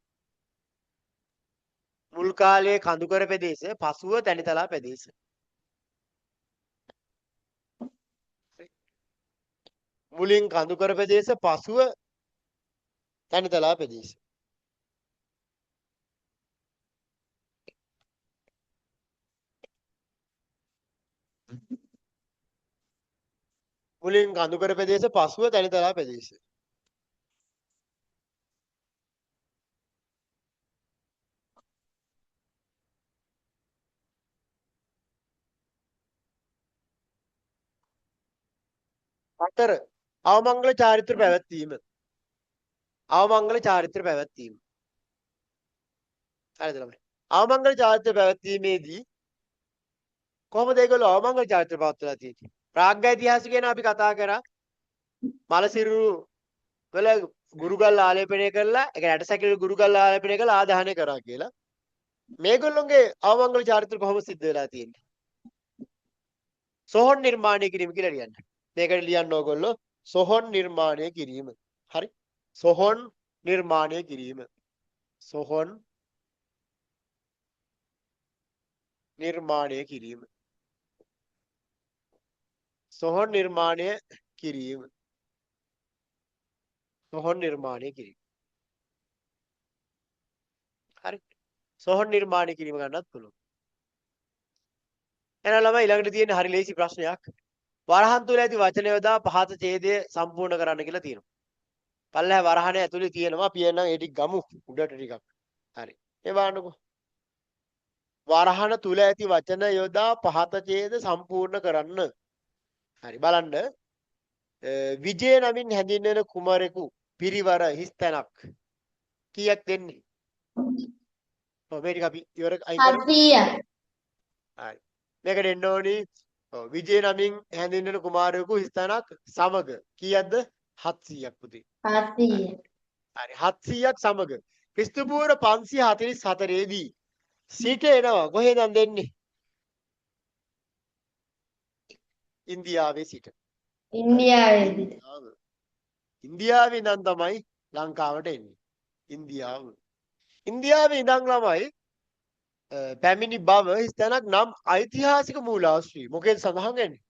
මුල් කාලයේ කඳුකර ප්‍රදේශ, පසුව තනිතලා ප්‍රදේශ. මුලින් කඳුකර ප්‍රදේශ, පසුව තනිතලා ප්‍රදේශ. මුලින් කඳුකර ප්‍රදේශ, පසුව තනිතලා ප්‍රදේශ. හතර, අවමංගල චාරිත්‍ර පැවැත්වීම. අවමංගල චාරිත්‍ර පැවැත්වීම. හරිද ළමයි? අවමංගල චාරිත්‍ර පැවැත්වීමේදී කොහොමද ඒගොල්ලෝ අවමංගල චාරිත්‍ර පවත්වලා තියෙන්නේ? ප්‍රාග්ඓතිහාසික ගැන අපි කතා කරා. මලසිරුරු වල ගුරුගල් ආලේපනය කරලා, ඒ කියන්නේ ඇටසැකිලි ගුරුගල් ආලේපනය කරලා ආදාහනය කරා කියලා. මේගොල්ලොන්ගේ අවමංගල චාරිත්‍ර කොහොම සිද්ධ වෙලා තියෙන්නේ? සොහොන් නිර්මාණය කිරීම කියලා ලියන්න. මේකට ලියන්න ඕගොල්ලෝ සොහොන් නිර්මාණය කිරීම. හරි? සොහොන් නිර්මාණය කිරීම. සොහොන් නිර්මාණය කිරීම. සොහොන් නිර්මාණය කිරීම. සොහොන් නිර්මාණය කිරීම. හරි. සොහොන් නිර්මාණය කිරීම ගන්නත් පුළුවන්. එහෙනම් ළමයි ඊළඟට තියෙන හරි ලේසි ප්‍රශ්නයක්. වරහන් තුල ඇති වචන යොදා පහත ඡේදය සම්පූර්ණ කරන්න කියලා තියෙනවා. පල්ලෙහා වරහනේ ඇතුලේ තියෙනවා. අපි එහෙනම් ඒ ටික ගමු උඩට ටිකක්. හරි. ඒ බලන්නකෝ. වරහන තුල ඇති වචන යොදා පහත ඡේද සම්පූර්ණ කරන්න. හරි බලන්න. විජය නමින් හැඳින්වෙන කුමරෙකු පිරිවර හිස්තැනක් කීයක් දෙන්නේ? ඔව් මේ ටික අපි ඉවර අයින් කරමු. 700ක්. හරි. මේකට එන්න ඕනි. ඔව් විජය නමින් හැඳින්වෙන කුමාරයෙකු හිස්තැනක් සමග කීයක්ද? 700ක් පුතේ. හරි. 700. හරි 700ක් සමග ක්‍රිස්තු පූර්ව 544 දී සිට එනවා. කොහෙන්ද දෙන්නේ? ඉන්දියාවේ සිට. හරි. ඉන්දියාවේදී. ඉන්දියාව. ඉන්දියාවේ ඉඳන් තමයි ලංකාවට එන්නේ. ඉන්දියාව. ඉන්දියාවේ ඉඳන් ළමයි පැමිණි බව හිස්තැනක් නම් ඓතිහාසික මූලාශ්‍රී මොකේද සඳහන් වෙන්නේ?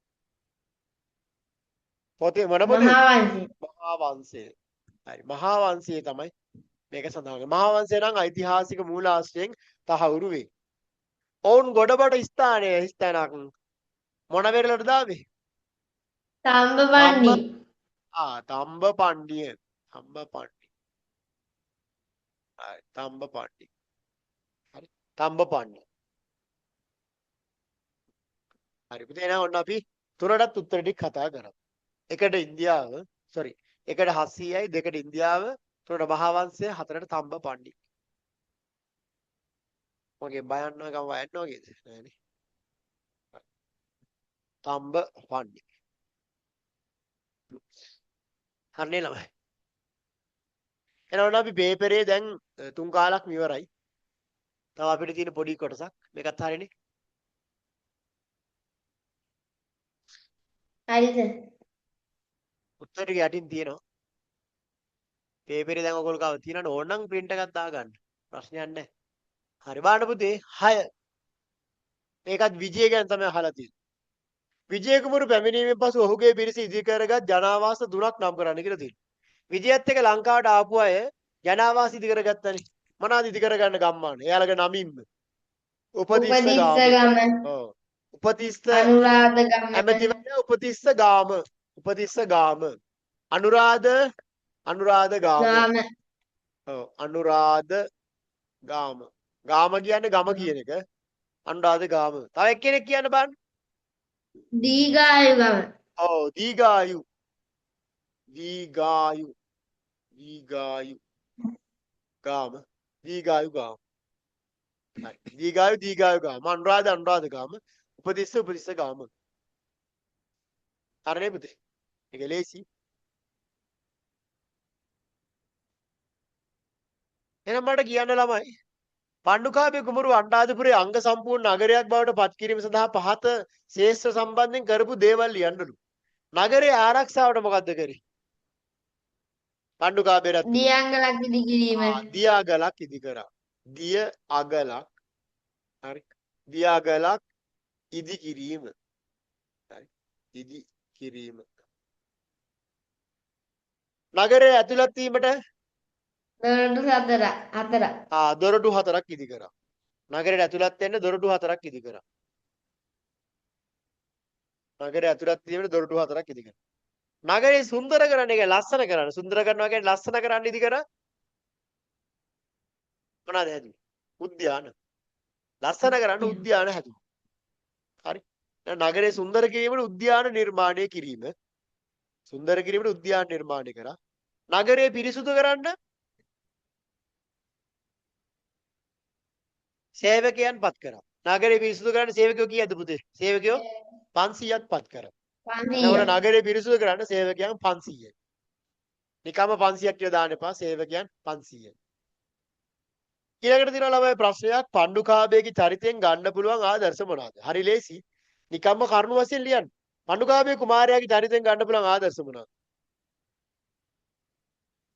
පොතේ මොන පොතේද? මහා වංශය. මහා වංශය. හරි මහා වංශයේ තමයි මේක සඳහන් වෙන්නේ. මහා වංශය නම් ඓතිහාසික මූලාශ්‍රයෙන් තහවුරු වේ. ඔවුන් ගොඩබට ස්ථානය හිස්තැනක් මොන වෙරළටද ආවේ? තම්බ තම්බපණ්ඩි. තම්බ පණ්ඩිය. තම්බ පණ්ඩි. හරි තම්බ පණ්ඩි. හරි තම්බ පණ්ඩි. හරි පුතේ එහෙනම් ඔන්න අපි තුනටත් උත්තර ටික කතා කරා. එකට ඉන්දියාව, සෝරි, එකට 700යි, දෙකට ඉන්දියාව, තුනට මහා වංශය, හතරට තම්බ පණ්ඩි. මගේ බයන්න ගම වයන්න වගේද? නෑනේ. තම්බ පණ්ඩි. හරිනේ ළමයි. එහෙනම් ඔන්න අපි පේපරේ දැන් තුන් කාලක්ම ඉවරයි. තව අපිට තියෙන පොඩි කොටසක්. මේකත් හරිනේ. හරිද? උත්තර ටික යටින් තියෙනවා. පේපරේ දැන් ඔයගොල්ලෝ ගාව තියෙනවනේ ඕනනම් ප්‍රින්ට් එකක් දාගන්න. ප්‍රශ්නයක් නැහැ. හරි බලන්න පුතේ 6. මේකත් විජය ගැන තමයි අහලා තියෙන්නේ. විජය කුමරු පැමිණීමෙන් පසු ඔහුගේ පිරිස ඉදි කරගත් ජනාවාස තුනක් නම් කරන්න කියලා තියෙනවා. විජයත් එක්ක ලංකාවට ආපු අය ජනාවාස ඉදි කරගත්තනේ. මොනවාද ඉදි කරගන්න ගම්මාන? එයාලගේ නමින්ම. උපතිස්ස උපතිස්ස ගාම. ගම. ඔව්. උපතිස්ස අනුරාධ ගම. ඇමතිවරයා උපතිස්ස ගාම. උපතිස්ස ගාම. අනුරාධ අනුරාධ ගාම. ගාම. ඔව් අනුරාධ ගාම. ගාම කියන්නේ ගම කියන එක. අනුරාධ ගාම. තව එක්කෙනෙක් කියන්න බලන්න. දීඝායු ගම. ඔව් දීඝායු. දීඝායු. දීඝායු ගාම. දීඝායු ගාම. හරි. දීඝායු දීඝායු ගාම. අනුරාධ අනුරාධ ගාම. උපතිස්ස උපතිස්ස ගාම. හරිනේ පුතේ. ඒක ලේසි. එහෙනම් මට කියන්න ළමයි පණ්ඩුකාභය කුමරු අනුරාධපුරයේ අංග සම්පූර්ණ නගරයක් බවට පත් කිරීම සඳහා පහත ශේෂ්ත්‍ර සම්බන්ධයෙන් කරපු දේවල් ලියන්නලු. නගරයේ ආරක්ෂාවට මොකද්ද කරේ? පණ්ඩුකාභය රජතුමා. දියංගලක් ඉදි කිරීම. දිය අගලක් ඉදි කරා. දිය අගලක්. හරි. දිය අගලක් ඉදි කිරීම. හරි. ඉදි කිරීම. නගරයේ ඇතුළත් වීමට දොරටු හතරක්. දොරටු හතරක් ඉදි කරා. නගරයට ඇතුළත් වෙන්න දොරටු හතරක් ඉදි කරා. නගරය ඇතුළත් වීමට දොරටු හතරක් ඉදි කරා. නගරේ සුන්දර කරන්න, ඒ කියන්නේ ලස්සන කරන්න. සුන්දර කරනවා කියන්නේ ලස්සන කරන්න ඉදි කරා. මොනවාද හැදුවේ? උද්‍යාන. ලස්සන කරන්න උද්‍යාන හැදුවා. හරි. දැන් නගරේ සුන්දර කිරීමට උද්‍යාන නිර්මාණය කිරීම. සුන්දර කිරීමට උද්‍යාන නිර්මාණය කරා. නගරය පිරිසුදු කරන්න සේවකයන් පත් කරා. නගරය පිරිසුදු කරන්න සේවකයෝ කීයද පුතේ? සේවකයෝ 500ක් පත් කරා. එතකොට 500. නගරය පිරිසුදු කරන්න සේවකයන් 500යි. නිකම්ම 500ක් කියලා දාන්න එපා. සේවකයන් 500යි. ඊළඟට තියෙනවා ළමයි ප්‍රශ්නයක් පණ්ඩුකාභයගේ චරිතයෙන් ගන්න පුළුවන් ආදර්ශ මොනවාද? හරි ලේසි. නිකම්ම කරුණු වශයෙන් ලියන්න. පණ්ඩුකාභය කුමාරයාගේ චරිතයෙන් ගන්න පුළුවන් ආදර්ශ මොනවාද?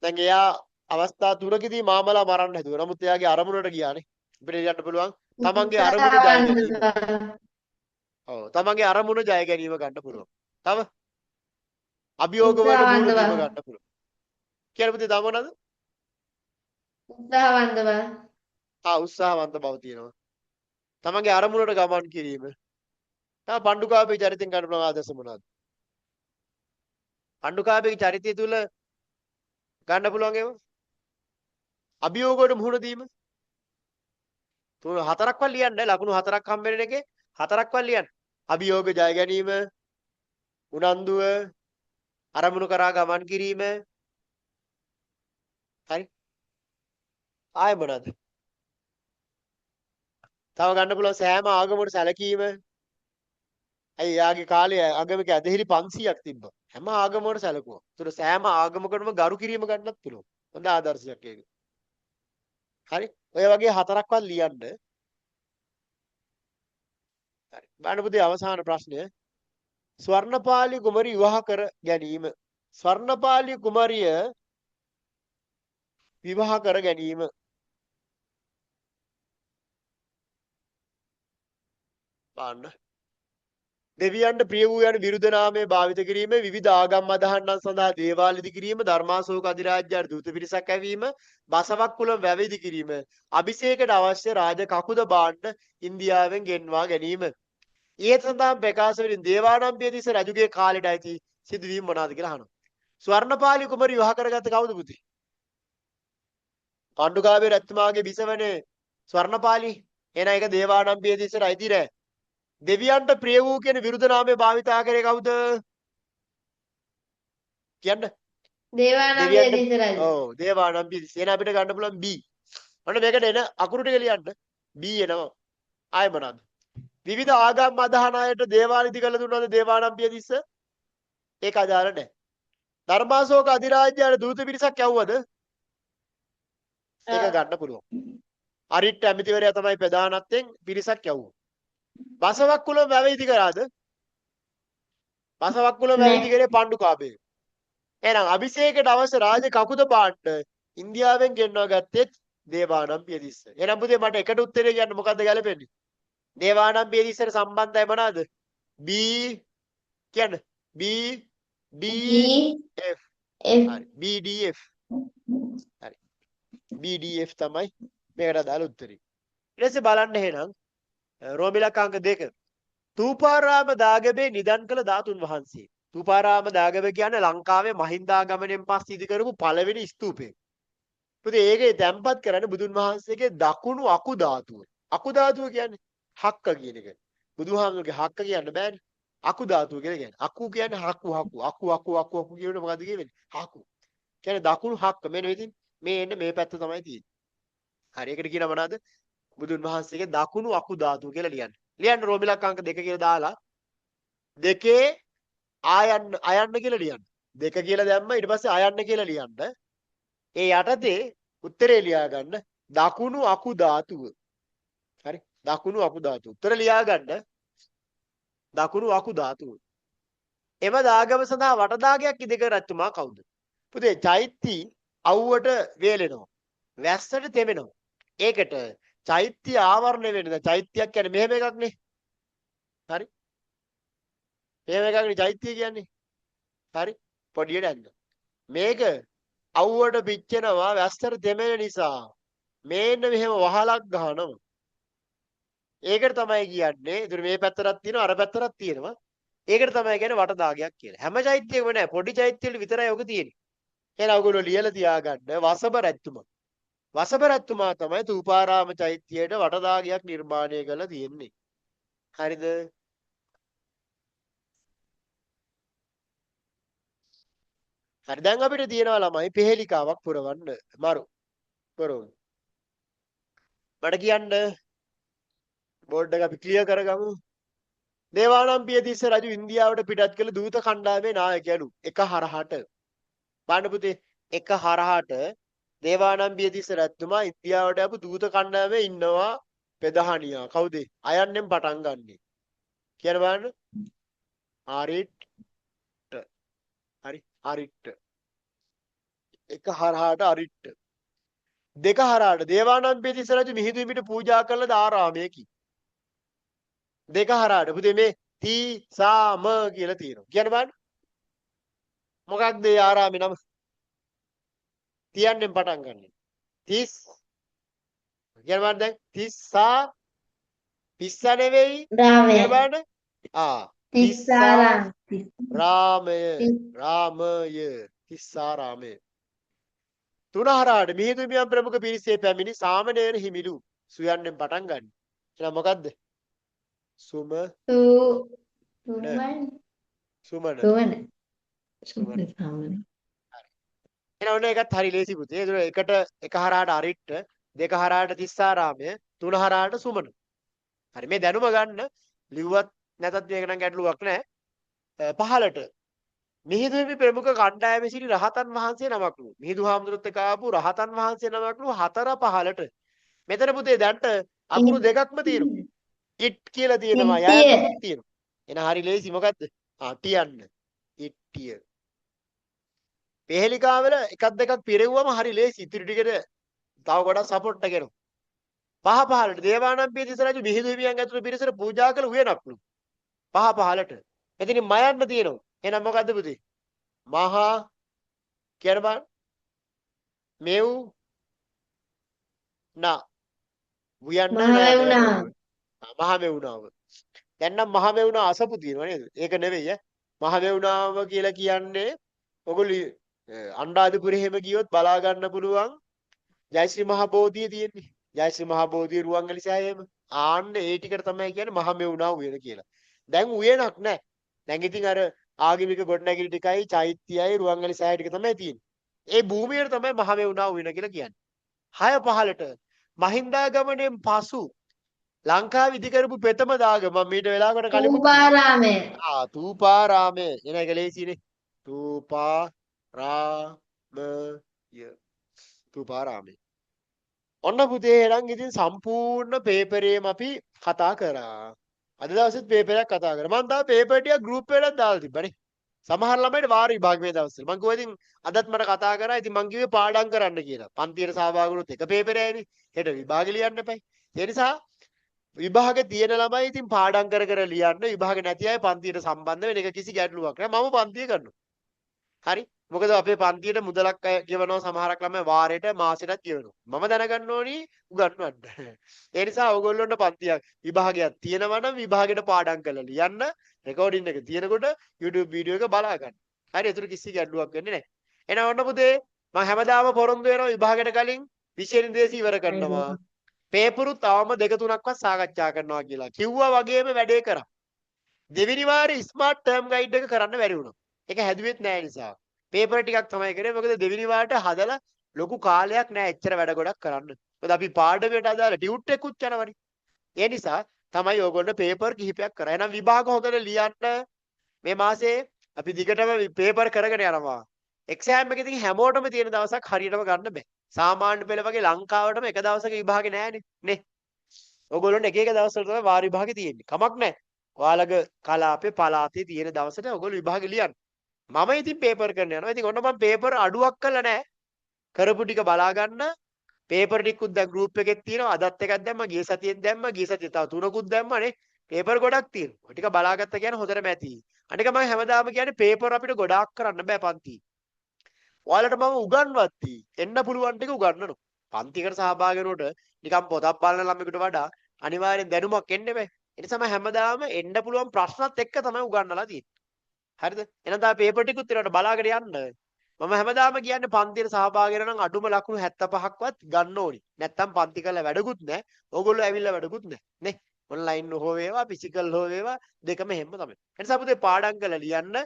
දැන් එයා අවස්ථා තුනකදී මාමලා මරන්න හැදුවා. නමුත් එයාගේ අරමුණට ගියානේ. අපිට ලියන්න පුළුවන් තමන්ගේ අරමුණ ජය උත්සාහවන්ත ගැනීම. බව. ඔව් තමන්ගේ අරමුණ ජය ගැනීම ගන්න පුළුවන්. තව අභියෝග වලට මුහුණ උත්සාහවන්ත දීම බව. ගන්න පුළුවන්. කියන්න පුතේ තව මොනවාද? උත්සාහවන්ත බව. ආ උත්සාහවන්ත බව තියෙනවා. තමන්ගේ අරමුණට ගමන් කිරීම. තව පණ්ඩුකාභයේ චරිතෙන් ගන්න පුළුවන් ආදර්ශ මොනවාද? පණ්ඩුකාභයේ චරිතය තුල ගන්න පුළුවන් ඒවා අභියෝග වලට මුහුණ දීම. තුන හතරක්වත් ලියන්න ලකුණු හතරක් හම්බ වෙන එකේ හතරක්වත් ලියන්න. අභියෝග ජය ගැනීම, උනන්දුව, අරමුණු කරා ගමන් කිරීම. හරි. ආයෙ මොනවාද? තව ගන්න පුළුවන් සෑම ආගමකට සැලකීම. ඇයි එයාගේ කාලේ ආගමික ඇදහිලි 500ක් තිබ්බා. හැම ආගමකට සැලකුවා. ඒතර සෑම ආගමකටම ගරු කිරීම ගන්නත් පුළුවන්. හොඳ ආදර්ශයක් ඒක. හරි. ඔය වගේ හතරක්වත් ලියන්න. හරි. බලන්න පුතේ අවසාන ප්‍රශ්නය. ස්වර්ණපාලි කුමරි විවාහ කර ගැනීම. ස්වර්ණපාලි කුමරිය විවාහ කර ගැනීම. බලන්න. දෙවියන්ට ප්‍රිය වූ යන විරුද්ධ නාමය භාවිත කිරීම, විවිධ ආගම් අදහන්නන් සඳහා දේවාල ඉදි කිරීම, ධර්මාශෝක අධිරාජ්‍යයට දූත පිරිසක් ඇවීම, බසවක් කුලම් වැව ඉදි කිරීම, අභිෂේකයට අවශ්‍ය රාජ කකුද භාණ්ඩ ඉන්දියාවෙන් ගෙන්වා ගැනීම. ඉහත සඳහන් ප්‍රකාශ වලින් දේවානම්පියතිස්ස රජුගේ කාලයට අයිති සිදුවීම් මොනවාද කියලා අහනවා. ස්වර්ණපාලි කුමරි විවාහ කරගත්ත කවුද පුතේ? පණ්ඩුකාභය රජතුමාගේ බිසවනේ ස්වර්ණපාලි. එහෙනම් ඒක දේවානම්පියතිස්සට අයිති නෑ. දෙවියන්ට ප්‍රිය වූ කියන විරුද්ධ නාමය භාවිතා කරේ කවුද? කියන්න. දේවානම්පිය දෙවියන්ට තිස්ස රජු. ඔව් දේවානම්පියතිස්ස. එහෙනම් අපිට ගන්න පුළුවන් B. ඔන්න මේකට එන අකුරු ටික ලියන්න. B එනවා. ආයෙ මොනවාද? විවිධ ආගම් අදහන අයට දේවාල ඉදි කරලා දුන්නාද දේවානම්පියතිස්ස? ඒක අදාළ නැහැ. ධර්මාශෝක අධිරාජ්‍යයට දූත පිරිසක් යවුවද? ඒක ගන්න පුළුවන්. අරිට්ඨ ඇමතිවරයා තමයි ප්‍රධානත්වයෙන් පිරිසක් යවුවා. බසවක් කුලම වැව ඉදි කරාද? බසවක් කුලම වැව නෑ. ඉදි කරේ පණ්ඩුකාභය. එහෙනම් අභිෂේකයට අවශ්‍ය රාජ කකුද භාණ්ඩ ඉන්දියාවෙන් ගෙන්වා ගත්තෙත් දේවානම්පියතිස්ස. එහෙනම් පුතේ මට එකට උත්තරේ කියන්න මොකද්ද ගැලපෙන්නේ? දේවානම්පියතිස්සට සම්බන්ධයි මොනවාද? B කියන්න. B D G F. F. හරි. B D F. හරි. B D F තමයි මේකට අදාළ උත්තරේ. ඊට පස්සේ බලන්න එහෙනම් රෝමිලක අංක 2. තූපාරාම දාගබේ නිදන් කළ ධාතුන් වහන්සේ. තූපාරාම දාගබ කියන්නේ ලංකාවේ මහින්දාගමනයෙන් පස්සේ ඉදි කරපු පළවෙනි ස්තූපය. පුතේ ඒකේ තැන්පත් කරන්නේ බුදුන් වහන්සේගේ දකුණු අකු ධාතුව. අකු ධාතුව කියන්නේ හක්ක කියන එක. බුදුහාමුදුරුගේ හක්ක කියන්න බෑනේ. අකු ධාතුව කියලා කියන්නේ. අකු කියන්නේ හකු හකු. අකු අකු අකු අකු කියනකොට මොකද්ද කියවෙන්නේ? හකු. කියන්නේ දකුණු හක්ක. මෙන්න ඉතින් මේ එන්නේ මේ පැත්ත තමයි තියෙන්නේ. හරි ඒකට කියනවා මොනවාද? බුදුන් වහන්සේගේ දකුණු අකු ධාතුව කියලා ලියන්න. ලියන්න රෝමිලක් අංක 2 කියලා දාලා දෙකේ ආයන්න අයන්න කියලා ලියන්න. දෙක කියලා දැම්ම ඊට පස්සේ ආයන්න කියලා ලියන්න. ඒ යටතේ උත්තරේ ලියා ගන්න දකුණු අකු ධාතුව. හරි දකුණු අකු ධාතුව. උත්තර ලියා ගන්න දකුණු අකු ධාතුව. එම දාගම සඳහා වටදාගයක් ඉදිකර රජතුමා කවුද? පුතේ චෛත්‍ය අවුවට වේලෙනවා. වැස්සට තෙමෙනවා. ඒකට චෛත්‍ය ආවරණය වෙන්නේ. දැන් චෛත්‍යයක් කියන්නේ මෙහෙම එකක් නේ. හරි. මෙහෙම එකක් නේ චෛත්‍ය කියන්නේ. හරි. පොඩියට ඇඳ. මේක අවුවට පිච්චෙනවා වැස්සට තෙමෙන නිසා මේන්න මෙහෙම වහලක් ගහනවා. ඒකට තමයි කියන්නේ. ඒතර මේ පැත්තටත් තියෙනවා අර පැත්තටත් තියෙනවා. ඒකට තමයි කියන්නේ වටදාගයක් කියලා. හැම චෛත්‍යයකම නෑ. පොඩි චෛත්‍ය වල විතරයි ඔක තියෙන්නේ. එහෙනම් ඔයගොල්ලෝ ලියලා තියාගන්න වසබ රජතුමා. වසබ රජතුමා තමයි තූපාරාම චෛත්‍යයට වටදාගයක් නිර්මාණය කරලා තියෙන්නේ. හරිද? හරි දැන් අපිට තියෙනවා ළමයි පෙහෙලිකාවක් පුරවන්න. මරු. පුරවන්න. මට කියන්න බෝඩ් එක අපි ක්ලියර් කරගමු. දේවානම්පියතිස්ස රජු ඉන්දියාවට පිටත් කළ දූත කණ්ඩායමේ නායකයලු එක හරහට. බලන්න පුතේ එක හරහට දේවානම්පියතිස්ස රජතුමා ඉන්දියාවට ආපු දූත කණ්ඩායමේ ඉන්නවා පෙදහණියා. කවුද? අයන්නෙන් පටන් ගන්නෙ. කියන්න බලන්න. අරිට්ඨ. හරි, අරිට්ඨ. එක හරහාට අරිට්ඨ. දෙක හරහාට දේවානම්පියතිස්ස රජු මිහිඳු හිමිට පූජා කළ ආරාමයකි. දෙක හරහාට පුතේ මේ තී සා ම කියලා තියෙනවා. කියන්න බලන්න. මොකක්ද ඒ ආරාමේ නම? තියන්නෙන් පටන් ගන්නෙ. තිස් කියන්න බලන්න දැන් තිස්සා පිස්සා නෙවෙයි. රාමය. කියන්න බලන්න. ආ තිස්සා තිස්සාරාම. රාමය රාමය තිස්සාරාමය. තුන හරහාට මිහිඳු හිමියන් ප්‍රමුඛ පිරිසේ පැමිණි සාමණේර හිමිලු සුයන්නෙන් පටන් ගන්න. එහෙනම් මොකද්ද? සුම සු න සුමන් සුමන සුවන සුමන. සුමන සාමන. එහෙනම් ඔන්න ඒකත් හරි ලේසි පුතේ. ඒතර එකට එක හරහාට අරිට්ඨ, දෙක හරහාට තිස්සාරාමය, තුන හරහාට සුමන. හරි මේ දැනුම ගන්න ලිව්වත් නැතත් මේක නම් ගැටලුවක් නෑ. පහලට මිහිඳු හිමි ප්‍රමුඛ කණ්ඩායමේ සිටි රහතන් වහන්සේ නමක්ලු. මිහිඳු හාමුදුරුවොත් එක්ක ආපු රහතන් වහන්සේ නමක්ලු හතර පහලට. මෙතන පුතේ දැන්ට අකුරු දෙකක්ම තියෙනවා. ඉට් කියලා තියෙනවා, ඉට්ටිය. යයන්නකුත් තියෙනවා. එන හරි ලේසි මොකද්ද? ආ ටියන්න. ඉට්ටිය. පෙහෙලිකාවල එකක් දෙකක් පිරෙව්වම හරි ලේසි. ඉතිරි ටිකට තව ගොඩක් සපෝට් එක එනවා. පහ පහලට දේවානම්පියතිස්ස රජු මිහිඳු හිමියන් ඇතුළු පිරිසට පූජා කළ උයනක්ලු. පහ පහලට. එතනින් මයන්න තියෙනවා. එහෙනම් මොකද්ද පුතේ? මහා කියන බලන්න. මෙව් නා උයන්න මහ නෑ වෙවුනා. මහ මෙවුනාව. දැන් නම් මහ මෙවුනා අසපු තියෙනවා නේද? ඒක නෙවෙයි ඈ. මහ මෙවුනාව කියලා කියන්නේ ඔගොල්ලෝ අනුරාධපුරේ එහෙම ගියොත් බලා ගන්න පුළුවන් ජයශ්‍රී මහ බෝධිය තියෙන්නේ. ජයශ්‍රී මහ බෝධිය රුවන්වැලි සෑය එහෙම. ආන්න ඒ ටිකට තමයි කියන්නේ මහ මෙවුනා උයන කියලා. දැන් උයනක් නෑ. දැන් ඉතින් අර ආගමික ගොඩනැගිලි ටිකයි චෛත්‍යයයි රුවන්වැලි සෑය ටික තමයි තියෙන්නේ. ඒ භූමියට තමයි මහ මෙවුනා උයන කියලා කියන්නේ. හය පහලට මහින්දාගමනයෙන් පසු ලංකාවේ ඉදි කරපු ප්‍රථම දාගම මම මීට වෙලාවකට කලිමුත් කිව්වා. තූපාරාමය. ආ තූපාරාමය. එන එක ලේසිනේ. තූපාරාමය. තූපාරාමය. ඔන්න පුතේ එහෙනම් ඉතින් සම්පූර්ණ පේපරේම අපි කතා කරා. අද දවසෙත් පේපරයක් කතා කරා. මං තව පේපර් ටිකක් ගෲප් එකටත් දාලා තිබ්බනේ. සමහර ළමයිට වාර විභාග මේ දවස්වල. මං කිව්වා ඉතින් අදත් මට කතා කරා. ඉතින් මං කිව්වේ පාඩම් කරන්න කියලා. පන්තියට සහභාගී වුණොත් එක පේපරයයිනේ. හෙට විභාග ලියන්න එපයි. ඒ නිසා විභාග තියෙන ළමයි ඉතින් පාඩම් කර කර ලියන්න, විභාග නැති අය පන්තියට සම්බන්ධ වෙන එක කිසි ගැටලුවක් නෑ. මම පන්තිය කරනවා. හරි. මොකද අපේ පන්තියට මුදලක් අය ගෙවනවා සමහරක් ළමයි වාරෙට මාසෙටත් ගෙවනවා. මම දැනගන්න ඕනි උගන්වන්න. ඒ නිසා ඕගොල්ලොන්ට පන්තියක් විභාගයක් තියෙනවා නම් විභාගෙට පාඩම් කරලා ලියන්න, රෙකෝඩින් එක තියෙනකොට YouTube video එක බලා ගන්න. හරි, ඒතර කිසි ගැටලුවක් වෙන්නේ නැහැ. එහෙනම් ඔන්න පුතේ මම හැමදාම පොරොන්දු වෙනවා විභාගයට කලින් විෂය නිर्देश ඉවර කරනවා. පේපරුත් අවම දෙක තුනක්වත් සාකච්ඡා කරනවා කියලා. කිව්වා වගේම වැඩේ කරා. දෙවෙනි වාරේ ස්මාර්ට් ටර්ම් ගයිඩ් එක කරන්න බැරි වුණා. ඒක හැදුවෙත් නෑ නිසා. පේපර් ටිකක් තමයි කරේ. මොකද දෙවෙනි වාරට හදලා ලොකු කාලයක් නෑ එච්චර වැඩ ගොඩක් කරන්න. මොකද අපි පාඩමට අදාළ ටියුට් එකකුත් යනවනේ. ඒ නිසා තමයි ඕගොල්ලෝ පේපර් කිහිපයක් කරා. එහෙනම් විභාග හොඳට ලියන්න මේ මාසේ අපි දිගටම පේපර් කරගෙන යනවා. එක්සෑම් එක ඉතින් හැමෝටම තියෙන දවසක් හරියටම ගන්න බෑ. සාමාන්‍ය පෙළ වගේ ලංකාවටම එක දවසක විභාගේ නෑනේ නේ. ඔයගොල්ලොන්ට එක එක දවස්වල තමයි වාර විභාගේ තියෙන්නේ. කමක් නෑ. ඔයාලගේ කලාපේ පළාතේ තියෙන දවසට ඔයගොල්ලෝ විභාගේ ලියන්න. මම ඉතින් පේපර් කරන්න යනවා. ඉතින් ඔන්න මම පේපර් අඩුවක් කළා නෑ. කරපු ටික බලා ගන්න. පේපර් ටිකකුත් දැන් ගෲප් එකෙත් තියෙනවා. අදත් එකක් දැම්මා, ගිය සතියෙත් දැම්මා, ගිය සතියේ තව තුනකුත් දැම්මා නේ. පේපර් ගොඩක් තියෙනවා. ඔය ටික බලාගත්ත කියන්නේ හොඳටම ඇති. අනික මම හැමදාම කියන්නේ පේපර් අපිට ගොඩාක් කරන්න බෑ පන්ති. ඔයාලට මම උගන්වද්දි එන්න පුළුවන් ටික උගන්වනවා. පන්තිකට සහභාගී වෙනකොට නිකන් පොතක් බලන ළමයෙකුට වඩා අනිවාර්යෙන් දැනුමක් එන්න බෑ. ඒ නිසා මම හැමදාම එන්න පුළුවන් ප්‍රශ්නත් එක්ක තමයි උගන්වලා තියෙන්නේ. හරිද? එහෙනම් තව පේපර් ටිකුත් තියෙනවට බලාගෙන යන්න. මම හැමදාම කියන්නේ පන්තියට සහභාගී වෙනවා නම් අඩුම ලකුණු 75ක්වත් ගන්න ඕනි. නැත්තම් පන්ති කරලා වැඩකුත් නෑ. ඕගොල්ලෝ ඇවිල්ලා වැඩකුත් නෑ. නේ? ඔන්ලයින් හෝ වේවා ෆිසිකල් හෝ වේවා දෙකම එහෙම තමයි. ඒ නිසා පුතේ පාඩම් කරලා ලියන්න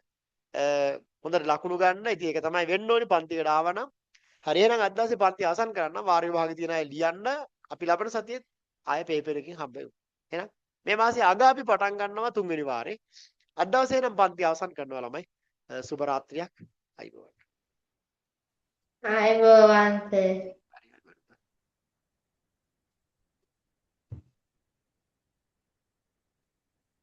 හොඳට ලකුණු ගන්න. ඉතින් ඒක තමයි වෙන්න ඕනි පන්තිකට ආවනම්. හරි එහෙනම් අද දවසේ පන්ති අවසන් කරන්න. වාර විභාගේ තියෙන අය ලියන්න. අපි ලබන සතියේත් ආයෙ පේපර් එකකින් හම්බ වෙමු. එහෙනම් මේ මාසේ අග අපි පටන් ගන්නවා තුන්වෙනි වාරේ. අද දවසේ නම් පන්ති අවසන් කරනවා ළමයි. සුබ රාත්‍රියක්. අයිබෝවන්. ආයුබෝවන් සර්.